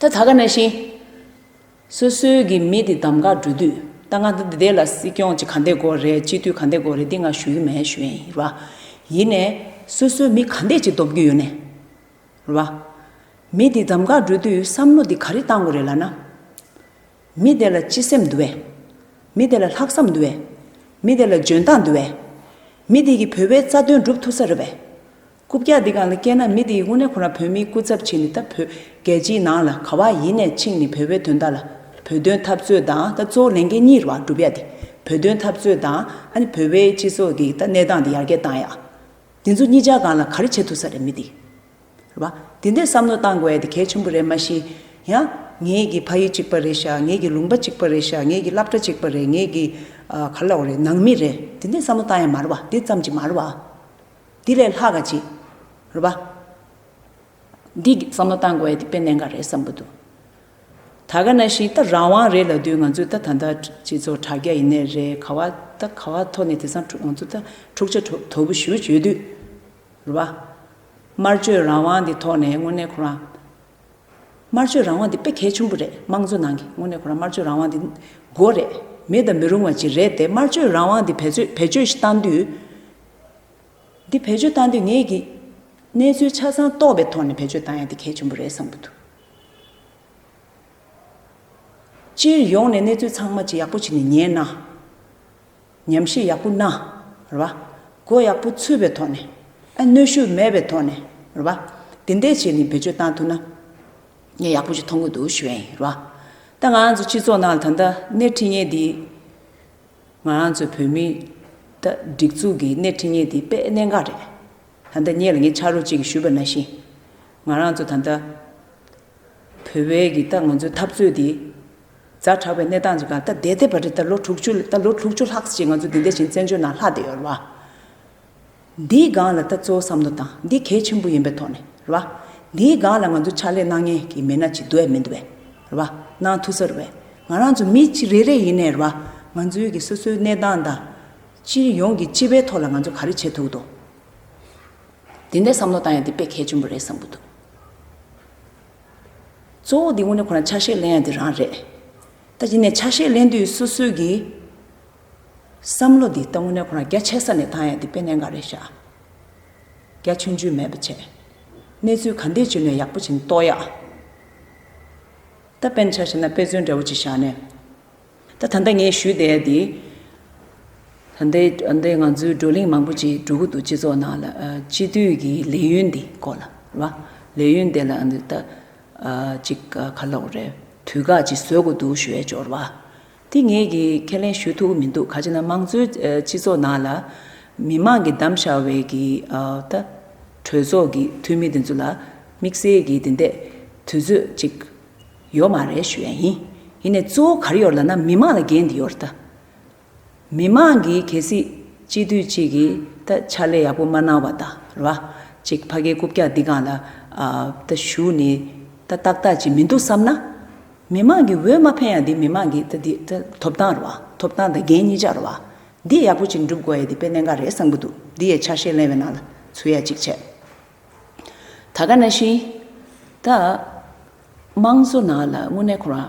ད་ད་ག་ནང་བཞིན། སོ་སོའི་གི་མི་དེ་གདམ་ག་འགྲོ་དུས་ད་ང་ད་འདི་དེ་ལ་སྲིད་སྐྱོང་ཅིག་ག་འདྲས་དགོས་རེད། སྤྱི་འཐུས་ག་འདྲས་དགོས་རེད། འདི་ང་ཞུ་གི་མེད་ཞུ་ཡིན་ར། ཡིན་ནས་སོ་སོའི་མི་ག་འདྲས་ཅིག་འདོམས་ཀྱི་ཡོད་ནས་ར། མི་དེ་གདམ་ག་འགྲོ་དུས་བསམ་བློ་འདི་ག་རེ་བཏང་དགོས་རེད་ལབ་ན། མི་དེ་ལ་སྤྱི་སེམས་འདུག་བས། མི་དེ་ལ་ལྷག་བསམ་འདུག་བས། མི་དེ་ལ་འཇོན་ཐང་འདུག་བས། མི་དེ་གིས་བོད་པའི་རྩ་དོན་སྒྲུབ་ཐུབ་ས་རེད་བས། རྐུབ་བཀྱག་འདི་སྒང་ལ་བསྐྱལ་ན་མི་དེ་ཡིས་དངོས་གནས་ཁོ་རང་བོད་མིའི་སྐུ་ཚབ་བྱས་ནས་ད་བོད་རྒྱལ་སྤྱིའི་ནང་ལ་ག་བ་ཡིན་ནས་ཕྱིན་ནས་བོད་པའི་དོན་དག་ལ་བོད་དོན་འཐབ་རྩོད་དང་ད་གཙོ་བོ་ལས་འགན་གཉིས་རེད་བ་སྒྲུབ་ཡ་དེ། བོད་དོན་འཐབ་རྩོད་དང་ཨ་ནི་བོད་པའི་སྤྱི་ཚོགས་ཀྱི་ད་གནས་སྟངས་དེ་ཡར་རྒྱས་བཏང་ཡ། དེ་ཚོ་གཉིས་ཆ་སྒང་ལ་ག་རེ་བྱེད་ཐུབ་ས་རེད་མི་དེ། རེད་བ། དེ་འདྲའི་བསམ་བློ་བཏང་དགོས་ཡ་དེ་གལ་ཆེན་པོ་རེད། མ་གཞི་ཡང་ངེད་ཀྱི་ཕ་ཡུལ་གཅིག་པ་རེད་ཤག་ངེད་ཀྱི་ལུང་པ་གཅིག་པ་རེད་ཤག་ངེད་ཀྱི་སློབ་གྲྭ་གཅིག་པ་རེད། ངེད་ཀྱི་ཨ་ག་ལབ་དགོས་རེད། ནང་མི་རེད། དེ་འདྲའི་བསམ་བློ་བཏང་ཡ་མ་རེད་བ། དེ་ཙམ་གྱིས་མ་རེད་བ། དེ་ལས་ལྷག་ག་ཅིག་རེད་བ། འདི་བསམ་བློ་བཏང་དགོས་ཡ་དེ་དཔེ་གནད་འགག་རེད་བསམ་གྱི་འདུག་ད་ག་ནང་བཞིན་ད་རང་དབང་རེད་ལབ་དུས་ང་ཚོས་ད་ད་ལྟ་སྤྱི་ཚོགས་དྲ་རྒྱ་ཡིན་ནའི་རེད། ག་བ་ད་ག་བ་ཐོག་ནས་དེང་སང་ང་ཚོ་ད་འཁྲུག་ཆ་དོ་དོ་པོ་ཞེ་པོ་ཡོད་དུས་རེད་བ། སྨྲ་བརྗོད་རང་དབང་འདི་ཐོག་ནས་དངོས་གནས་ཁོ་རང་། སྨྲ་བརྗོད་རང་དབང་འདི་དཔེ་གལ་ཆེན་པོ་རེད། དམངས་གཙོ་ནང་གི་དངོས་གནས་ཁོ་རང་སྨྲ་བརྗོད་རང་དབང་འདི་དགོས་རེད། མེད་དང་མི་རུང་བ་ཅིག་རེད་དེ། སྨྲ་བརྗོད་རང་དབང་འདི་བེད་སྤྱོད་བེད་སྤྱོད་ཞིག་བཏང་དུས། འདི་བེད་སྤྱོད་བཏང་དུས་ངེད་ཀྱིས་གནས་ཚུལ་ཆ་ཚང་རྟོགས་པའི་ཐོག་ནས་བེད་སྤྱོད་བཏང་ཡ་འདི་གལ་ཆེན་པོ་རེད་བསམ་གྱི་འདུག་སྤྱིར་ཡོངས་ནས་གནས་ཚུལ་ཚང་མ་ཅིག་ཡག་པོ་བྱས་ནས་ཉན་ན། ཉམས་ཞིབ་ཡག་པོ་གནང་། རེད་བ། མགོ་ཡག་པོ་ཚོས་པའི་ཐོག་ནས། ཨ་གནོན་ཤུགས་མེད་པའི་ཐོག་ནས། རེད་བ། དེ་འདྲས་བྱས་ནས་བེད་སྤྱོད་བཏང་ཐུབ་ན། ངས་ཡག་པོ་ཞིག་མཐོང་གི་འདུག་ཞུ་ཡ་ཡིན་རེད་བ། ད་ང་རང་ཚོ་སྤྱི་ཚོགས་ནང་ལ་ད་ལྟ་སྣེ་ཁྲིད་མཁན་འདི། ང་རང་ཚོ་བོད་མི་ད་སྒྲིག་འཛུགས་ཀྱི་སྣེ་ཁྲིད་མཁན་དེ་དཔེ་གནད་འགག་རེད། ད་ལྟ་ངེད་ལ་ངའི་ཕྱག་རོགས་གཅིག་གིས་ཞུས་པ་ནང་བཞིན། ང་རང་ཚོ་ད་ལྟ་བོད་པའི་གི་ད་ང་ཚོའི་འཐབ་རྩོད་དེ་ཛ་དྲག་པའི་གནས་སྟངས་ཅིག་ག་ད་བསྡད་བསྡད་པ་རེད། ད་ལོ་དྲུག་ཅུ་ད་ལོ་དྲུག་ཅུ་ལྷག་ཙམ་ཅིག་ང་ཚོ་འདི་འདྲ་བྱས་བཙན་བྱོལ་ནང་ལྷག་བསྡད་ཡོད་རེད་བ། འདིའི་སྒང་ལ་ད་གཙོ་བོ་བསམ་བློ་བཏང་། འདི་གལ་ཆེན་པོ་ཡིན་པའི་ཐོག་ནས་རེད་བ། འདིའི་སྒང་ལ་ང་ཚོ་ཕྱག་ལས་གནང་མཁན་གྱི་མི་སྣ་ཅིག་འདུག་ཡ་མི་འདུག་བས་རེད་བ། གནང་ཐུབ་ས་རེད་བས། ང་རང་ཚོ་མི་གཅིག་རེ་རེ་ཡིན་ནའི་རེད་བ། ང་ཚོའི་གི་སོ་སོའི་གནས་སྟངས་དང་། སྤྱིར་ཡོངས་ཀྱི་སྤྱི་པའི་ཐོག་ལ་ང་ཚོ་ག་རེ་བྱེད་ཐུབ་འདུག་དེ་འདྲའི་བསམ་བློ་བཏང་ཡ་དེ་དཔེ་གལ་ཆེན་པོ་རེད་བསམ་གྱི་འདུག་གཙོ་བོ་འདི་དངོས་གནས་ཁོ་རང་ཆ་ཤས་ལེན་ཡ་དེ་རང་རེད། ད་ཡིན་ནའི་ཆ་ཤས་ལེན་དུས་སོ་སོའི་གི་བསམ་བློ་འདི་ད་དངོས་གནས་ཁོ་རང་རྒྱ་ཆེ་ས་ནས་བཏང་ཡ་དེ་དཔེ་གནད་འགག་རེད་ཤག་རྒྱ་ཆུང་ཆུང་མེད་པ་བྱས། གནས་ཚུལ་ག་འདྲས་བྱུང་ནའི་ཡག་པོ་བྱས་ནས་རྟོགས་ཡ། ད་དཔེར་ན་ཆ་བཞག་ན་དཔེ་མཚོན་འདྲ་བོ་ཅིག་བཞག་ནས། ད་ད་ལྟ་ངས་ཞུས་བསྡད་ཡ་འདི། ད་ལྟའི་ད་ལྟའི་ང་ཚོའི་བགྲོ་གླེང་མང་པོ་ཅིག་འགྲོ་གི་འདུག་སྤྱི་ཚོགས་ནང་ལ་ཨ་སྤྱི་འཐུས་ཀྱི་ལས་ཡུན་འདི་སྐོར་ལ་རེད་བ། ལས་ཡུན་དེ་ལ་ཨ་འདི་ད་ཨ་ཅིག་ག་ལབ་དགོས་རེད། དུས་བཀག་ཅིག་བཟོ་དགོས་འདུག་ཞུ་ཡ་འབྱོར་བ། དེ་ངས་ཀྱིས་ཁས་ལེན་ཞུ་ཐུབ་ཀྱི་མི་འདུག་ག་ཅི་ན་དམངས་གཙོའི་ཨ་སྤྱི་ཚོགས་ནང་ལ་མི་མང་གིས་བདམས་བཞག་པའི་གི་ཨ་ད་གྲོས་ཚོགས་ཀྱི་འཐུས་མི་དེ་ཚོ་ལ་དམིགས་བསལ་གྱི་དེ་འདྲས་དུས་ཚོད་ཅིག་ཡོད་མ་རེད་ཞུ་ཡ་ཡིན། ཡིན་ནའི་གཙོ་བོ་ག་རེ་ཡོད་ལབ་ན་མི་མང་ལ་འགན་དེ་ཡོད་རེད་ད། མི་མང་གིས་གལ་སྲིད་སྤྱི་འཐུས་གཅིག་གིས་ད་ཕྱག་ལས་ཡག་པོ་མ་གནང་བ་དང་རེད་བ། ཅིག་ཕ་གིའི་རྐུབ་བཀྱག་འདི་སྒང་ལ་ཨ་ད་ཞུགས་ནས་ད་ཏག་ཏག་ཅིག་མི་འདུག་བསམ་ན། མི་མང་གིས་འོས་མ་འཕེན་ཡ་འདི་མི་མང་གི་ད་འདི་ད་ཐོབ་ཐང་རེད་བ། ཐོབ་ཐང་དང་འགན་གཉིས་ཆ་རེད་བ། འདི་ཡག་པོ་ཅིག་འགྲུབ་དགོས་ཡ་འདི་དཔེ་གནད་འགག་རེད་བསམ་གྱི་འདུག་འདི་ཡའི་ཆ་ཤས་ལེན་པའི་ནང་ལ་ཚུད་ཡ་གཅིག་བྱས། ད་ག་ནང་བཞིན་ད་དམངས་གཙོ་ནང་ལ་དངོས་གནས་ཁོ་རང་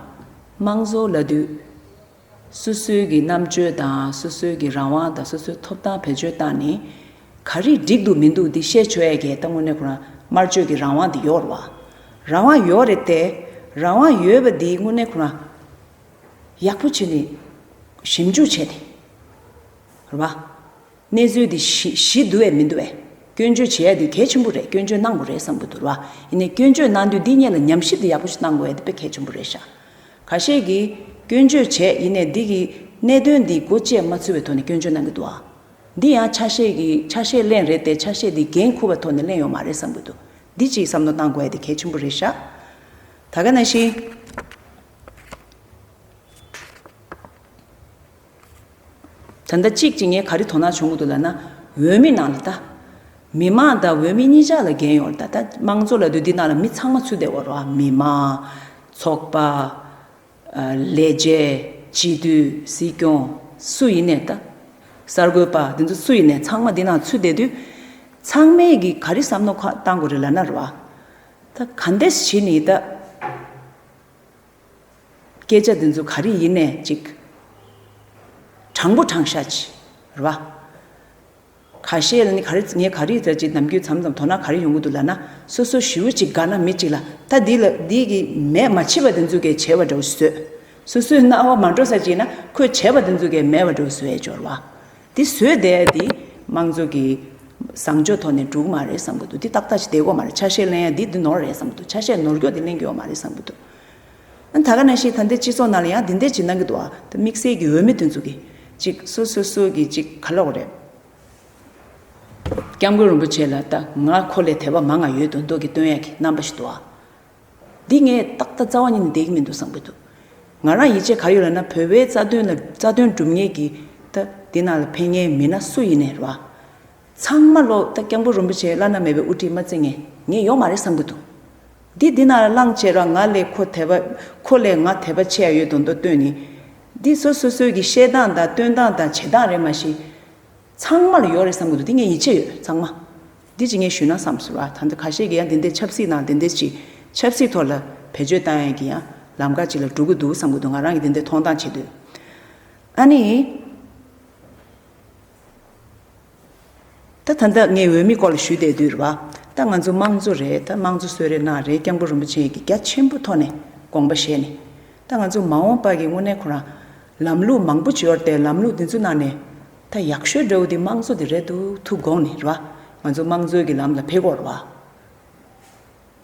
དམངས་གཙོ་ལབ་དུས་སོ་སོའི་གི་རྣམ་དཔྱོད་དང་སོ་སོའི་གི་རང་དབང་དང་སོ་སོའི་ཐོབ་ཐང་བེད་སྤྱོད་བཏང་ནས་ ག་རེ་འགྲིག་འདུག་མི་འདུག་འདི་བཤད་ཆོག་ཡ་གི་ད་དངོས་གནས་ཁོ་རང་སྨྲ་བརྗོད་ཀྱི་རང་དབང་འདི་ཡོད་རེད་བ། རང་དབང་ཡོད་རེད་དེ། རང་དབང་ཡོད་པ་འདི་དངོས་གནས་ཁོ་རང་ཡག་པོ་བྱས་ནས་ཞིབ་འཇུག་བྱས་ཏེ། རེད་བ། གནས་ཚུལ་འདི་ཞི་ཞི་འདུག་བས་མི་འདུག་བས། སྐྱོན་བརྗོད་བྱེད་ཡ་འདི་གལ་ཆེན་པོ་རེད། སྐྱོན་བརྗོད་གནང་དགོས་རེད་བསམ་གྱི་འདུག་རེད་བ། ཡིན་ནའི་སྐྱོན་བརྗོད་གནང་དུས་འདི་སྔོན་ལ་ཉམས་ཞིབ་འདི་ཡག་པོ་ཞིག་གནང་དགོས་ཡ་འདི་དཔེ་གལ་ཆེན་པོ་རེད་ཤག་ཁ་ཤས་ཀྱིས་སྐྱོན་བརྗོད་བྱས། ཡིན་ནའི་འདི་གི་གནད་དོན་འདི་སྒོ་དཔྱད་མ་ཚུད་པའི་ཐོག་ནས་སྐྱོན་བརྗོད་གནང་གི་འདུག་ཨ། འདི་ཡང་ཆ་ཤས་ཀྱིས་ཆ་ཤས་གླེང་རེད་དེ། ཆ་ཤས་འདི་འགན་འཁུར་བའི་ཐོག་ནས་གླེང་ཡོད་མ་རེད་བསམ་གྱི་འདུག་འདི་གཅིག་བསམ་བློ་གཏང་དགོས་ཡ་འདི་གལ་ཆེན་པོ་རེད་ཤག་ད་ག་ནང་བཞིན། ད་ལྟ་གཅིག་ཅིག་ངས་ག་རེ་དོ་སྣང་བྱུང་གི་འདུག་ལབ་ན། འོས་མི་ནང་ལ་ད། མི་མང་དང་འོས་མི་གཉིས་ཆ་ལ་འགན་ཡོད་རེད། ད་ད་དམངས་གཙོ་ལབ་དུས་འདི་ནང་ལ་མི་ཚང་མ་ཚུད་བསྡད་ཡོད་རེད་བ། མི་མང་། ཚོགས་པ། ཨ། ལས་བྱེད། སྤྱི་འཐུས། སྲིད་སྐྱོང་། སུ་ཡིན་ནའི་ད། གསར་འགོད་པ་འདི་ཚོ་སུ་ཡིན་ནའི་ཚང་མ་འདི་ནང་ཚུད་བསྡད་དུས། ཚང་མས་ཀྱིས་ག་རེ་བསམ་བློ་ཁ་བཏང་དགོས་རེད་ལབ་ན་རེད་བ། ད་ག་འདྲས་བྱས་ནས་ད། སྐད་ཆ་འདི་ཚོ་ག་རེ་ཡིན་ནའི་ཅིག་དྲང་པོ་དྲང་བཞག་ཅིག་རེད་བ། ཁ་ཤས་ལ་ནི་ག་རེ་ངས་ག་རེ་ཟེར་ཅིག་ནམ་རྒྱུན་མཚམས་མཚམས་དོ་སྣང་ག་རེ་ཡོང་གི་འདུག་ལབ་ན། སོ་སོ་ཞེ་པོ་ཅིག་དགའ་ན་མི་གཅིག་ལ་ད་འདི་ལ་འདི་གི་མེད་མ་བྱས་པ་འདི་ཚོ་གས་བྱས་པ་འདྲ་བོ་བཟོས། སོ་སོའི་སྣང་བ་མ་འགྲོ་ས་ཅིག་ན་ཁོས་བྱས་པ་འདི་ཚོ་གས་མེད་པ་འདྲ་བོ་བཟོས་ཡས་སྦྱོར་བ། འདི་བཟོས་བསྡད་ཡ་འདི་དམངས་གཙོ་གི་བཟང་སྤྱོད་ཐོག་ནས་འགྲུབ་མ་རེད་བསམ་གི་འདུག་འདི་ཏག་ཏག་ཅིག་བསྡད་དགོས་མ་རེད། ཆ་ཤས་ལེན་ཡ་འདི་འདི་ནོར་རེད་བསམ་གི་འདུག་ཆ་ཤས་ནོར་སྐྱོ་འདི་ལེན་གི་ཡོད་མ་རེད་བསམ་གི་འདུག་ཨ་ད་ག་ནང་བཞིན་ད་ལྟའི་སྤྱི་ཚོགས་ནང་ལ་ཡང་འདི་འདྲས་ཅིག་གནང་གི་འདུག་ཨ། ད་དམིགས་བསལ་གྱི་འོས་མི་དེ་ཚོ་གི་ཅིག་སོ་སོ་སོ་གི་ཅིག་ག་ལབ་དགོས་རེད། སྐྱབས་མགོན་རིན་པོ་ཆེ་ལ་ད་ང་ཁོ་ལས་དད་པ་མང་ང་ཡོད་དོ་མདོག་གི་སྟོན་ཡ་གི་རྣམ་པ་ཞིག་འདུག་ཨ། འདི་ངས་ཏག་ཏག་རྩ་བ་ཉིད་ནས་བསྡད་ཀྱི་མི་འདུག་བསམ་གྱི་འདུག་ང་རང་ཡིད་ཆེས་ག་རེ་ཡོད་ལབ་ན། བོད་པའི་རྩ་དོན་ལ་རྩ་དོན་སྒྲུབ་མཁན་གྱི་ད་འདི་ནང་ལ་ཕེབས་མཁན་མི་སྣ་སུ་ཡིན་ནའི་རེད་བ། ཚང་མ་ལོག་ད་སྐྱབས་མགོན་རིན་པོ་ཆེ་བླ་ན་མེད་པའི་དབུ་ཁྲིད་མ་བརྩི་མཁན་ངས་ཡོད་མ་རེད་བསམ་གྱི་འདུག་འདི་འདི་ནང་ལ་བླངས་བྱས་ར་ང་ལས་ཁོ་དད་པ་ཁོ་ལས་ང་དད་པ་ཆེ་ཡ་ཡོད་མདོག་མདོག་སྟོན་ནི། འདི་སོ་སོ་སོའི་གི་བཤད་སྟངས་དང་སྟོན་སྟངས་དང་བྱེད་སྟངས་རེད་མ་གཞི། ཚང་མ་ལ་ཡོད་རེད་བསམ་གྱི་འདུག་འདི་ངས་ཡིད་ཆེས་ཡོད་ཚང་མ། འདི་ཅིག་ངས་ཞུས་ན་བསམ་སོང་ར། ད་འདི་ཁ་ཤས་ཀྱིས་ཡང་འདི་འདྲའི་ཆབ་སྲིད་ནང་འདི་འདྲའི་ཅིག་ཆབ་སྲིད་ཐོག་ལ་བེད་སྤྱོད་བཏང་ཡས་ཀྱི་ཡང་ལམ་ཁ་ཅིག་ལ་འགྲོ་གི་འདུག་བསམ་གྱི་འདུག་ང་རང་གིས་འདི་འདྲའི་མཐོང་སྟངས་བྱེད་དུས། ཨ་ནི། ད་ད་ལྟ་ངས་འོས་མི་སྐོར་ལ་ཞུས་བསྡད་དུས་རེད་བ། ད་ང་ཚོ་དམངས་གཙོ་རེད། ད་དམངས་གཙོ་གསོལ་རས་གནང་རེད། སྐྱབས་མགོན་རིན་པོ་ཆེ་གིས་རྒྱ་ཆེན་པོ་ཐོག་ནས་དགོངས་པ་བཞེས་ནས། ད་ང་ཚོ་མ་འོངས་པ་གི་དངོས་གནས་ཁོ་རང་ལམ་ལུགས་མང་པོ་ཅིག་ཡོད་རེད་དེ། ལམ་ལུགས་འདི་ཚོ་ནང་ནས་ད་ཡག་ཤོས་འདྲ་བོ་འདི་དམངས་གཙོ་འདི་རེད་འདུག་ཐུགས་དགོངས་ནས་རེད་བ། ང་ཚོ་དམངས་གཙོའི་གི་ལམ་ལ་ཕེབས་དགོས་རེད་བ།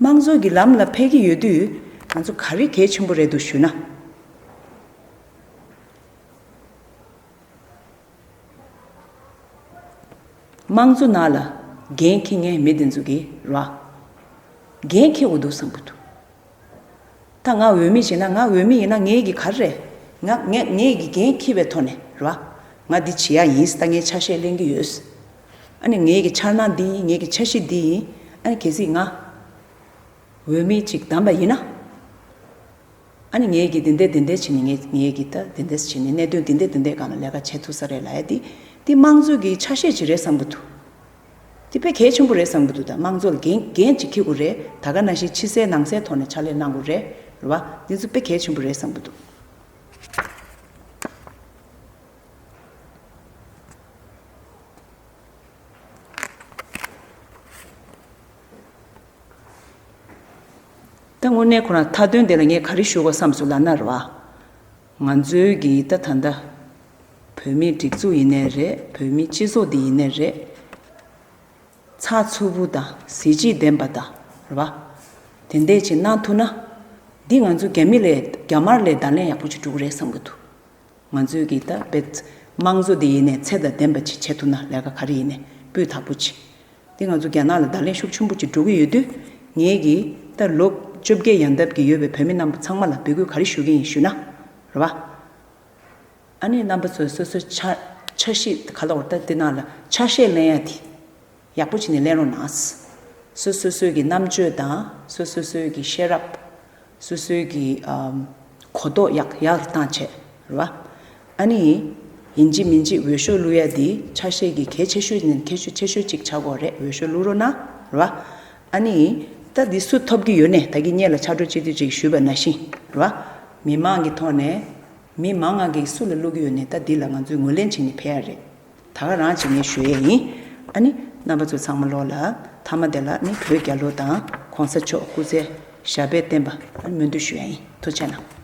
དམངས་གཙོའི་གི་ལམ་ལ་ཕེབས་ཀྱི་ཡོད་དུས་ང་ཚོ་ག་རེ་གལ་ཆེན་པོ་རེད་འདུག་ཞུས་ན། དམངས་གཙོ་ནང་ལ་འགན་འཁྱེར་མཁན་མི་དེ་ཚོ་གིས་རེད་བ། འགན་འཁྱེར་དགོས་འདུག་བསམ་གྱི་འདུག་ད་ང་འོས་མི་བྱས་ན། ང་འོས་མི་ཡིན་ན་ངའི་གི་ག་རེ་རེད། ང་ངས་ངའི་གི་འགན་འཁྱེར་བའི་ཐོག་ནས་རེད་བ། ང་འདི་བྱེད་ཡ་ཡིན། ད་ངས་ཆ་ཤས་ལེན་གྱི་ཡོད། ཨ་ནི་ངའི་གི་འཆར་སྣང་འདི་ཡིན། ངའི་གི་འཆར་གཞི་འདི་ཡིན། ཨ་ནི་གལ་སྲིད་ང་འོས་མི་ཅིག་བདམས་པ་ཡིན་ན། ཨ་ནི་ངས་ཀྱིས་འདི་འདྲས་འདི་འདྲས་བྱས་ནས། ངས་ངས་ཀྱིས་ད་འདི་འདྲས་བྱས་ནས་གནད་དོན་འདི་འདྲས་འདི་འདྲས་སྒང་ལ་ལས་ཀ་བྱེད་ཐུབ་ས་རེད་ལབ་ཡ་འདི། འདི་དམངས་གཙོ་གི་ཆ་ཤས་ཅིག་རེད་བསམ་གྱི་འདུག་འདི་དཔེ་གལ་ཆེན་པོ་རེད་བསམ་གྱི་འདུག་ད་དམངས་གཙོ་ལ་འགན་འགན་ཅིག་འཁྱེར་དགོས་རེད། ད་ག་ནང་བཞིན་ཕྱི་གསལ་ནང་གསལ་ཐོག་ནས་ཕྱག་ལས་གནང་དགོས་རེད། རེད་བ། འདི་ཚོ་དཔེ་གལ་ཆེན་པོ་རེད་བསམ་གྱི་འདུག་ད་དངོས་གནས་ཁོ་རང་མཐའ་དོན་དེ་ལ་ངས་ག་རེ་ཞུ་དགོས་བསམ་སོང་ལབ་ན་རེད་བ། ང་ཚོའི་གི་ད་ད་ལྟ་བོད་མིའི་སྒྲིག་འཛུགས་ཡིན་ནའི་རེད། བོད་མིའི་སྤྱི་ཚོགས་འདི་ཡིན་ནའི་རེད། ཚགས་ཚུད་པོ་དང་གཟི་བརྗིད་ལྡན་པ་དང་རེད་བ། དེ་འདྲས་ཅིག་གནང་ཐུབ་ན། འདི་ང་ཚོ་རྒྱ་མི་ལས་རྒྱ་དམར་ལས་བརྡ་ལན་ཡག་པོ་ཅིག་འགྲོ་གི་རེད་བསམ་གྱི་འདུག་ང་ཚོས་ཀྱིས་ད་དཔེ་དམངས་གཙོ་འདི་ཡིན་ནའི་ཚད་དང་ལྡན་པ་ཅིག་བྱེད་ཐུབ་ན། ལས་ཀ་ག་རེ་ཡིན་ནའི་སྤུས་དག་པོ་ཅིག་འདི་ང་ཚོ་རྒྱ་ནག་ལ་བརྡ་ལན་ཤུགས་ཆེན་པོ་ཅིག་འགྲོ་གི་ཡོད་དུས། ངས་ཀྱིས་ད་ལོ་བཅོ་བརྒྱད་ཡན་འདབ་ཀྱི་ཡོད་པའི་བོད་མི་རྣམ་པ་ཚང་མ་ལ་འབོད་སྐུལ་ག་རེ་ཞུ་གི་ཡིན་ཞུ་ན། རེད་བ། ཨ་ནི་རྣམ་པ་ཚོས་སོ་སོའི་ཆ་ཆ་ཤས་ག་ལ་བར་ད་འདི་ནང་ལ་ཆ་ཤས་ལེན་ཡ་དེ་ཡག་པོ་བྱས་ནས་ལེན་རོགས་གནང་། སོ་སོ་སོའི་གི་རྣམ་དཔྱོད་དང་། སོ་སོ་སོའི་གི་ཤེས་རབ། སོ་སོའི་གི་ཨམ་གོ་རྟོགས་ཡག་ཡག་བཏང་བྱས་རེད་བ། ཨ་ནི་ཡིན་གཅིག་མིན་གཅིག་འོས་ཤོག་བླུག་ཡ་དེ་ཆ་ཤས་ཀྱི་གལ་ཆེ་ཤོས་ནས་གལ་ཆེ་ཤོས་ཆེ་ཤོས་གཅིག་ཆགས་ཀྱི་ཡོད་རེད། འོས་ཤོག་བླུག་རོགས་གནང་རེད་བ། ཨ་ནི་ད་འདི་སུ་ཐོབ་ཀྱི་ཡོད་ནའི་ད་གིན་སྔོན་ལ་ཕྱག་རོགས་སྤྱི་འཐུས་ཅིག་ཞུས་པ་ནང་བཞིན་རེད་བ། མི་མང་གི་ཐོག་ནས་མི་མང་ང་གིས་སུ་ལ་བླུག་གི་ཡོད་ནའི་ད་འདི་ལ་ང་ཚོས་ངོས་ལེན་བྱས་ནས་ཕེབས་ཡ་རེད། ད་ག་རང་ཅིག་ངས་ཞུ་ཡས་ཡིན། ཨ་ནི་རྣམ་པ་ཚོ་ཚང་མ་ལོག་ལ་མཐའ་མ་དེ་ལ་ནི་བོད་རྒྱལ་ལོ་དང་གོང་ས་མཆོག་སྐུ་ཚེ་ཞབས་པད་བརྟན་པ་སྨོན་འདུན་ཞུ་ཡ་ཡིན། ཐུགས་རྗེ་གནང་།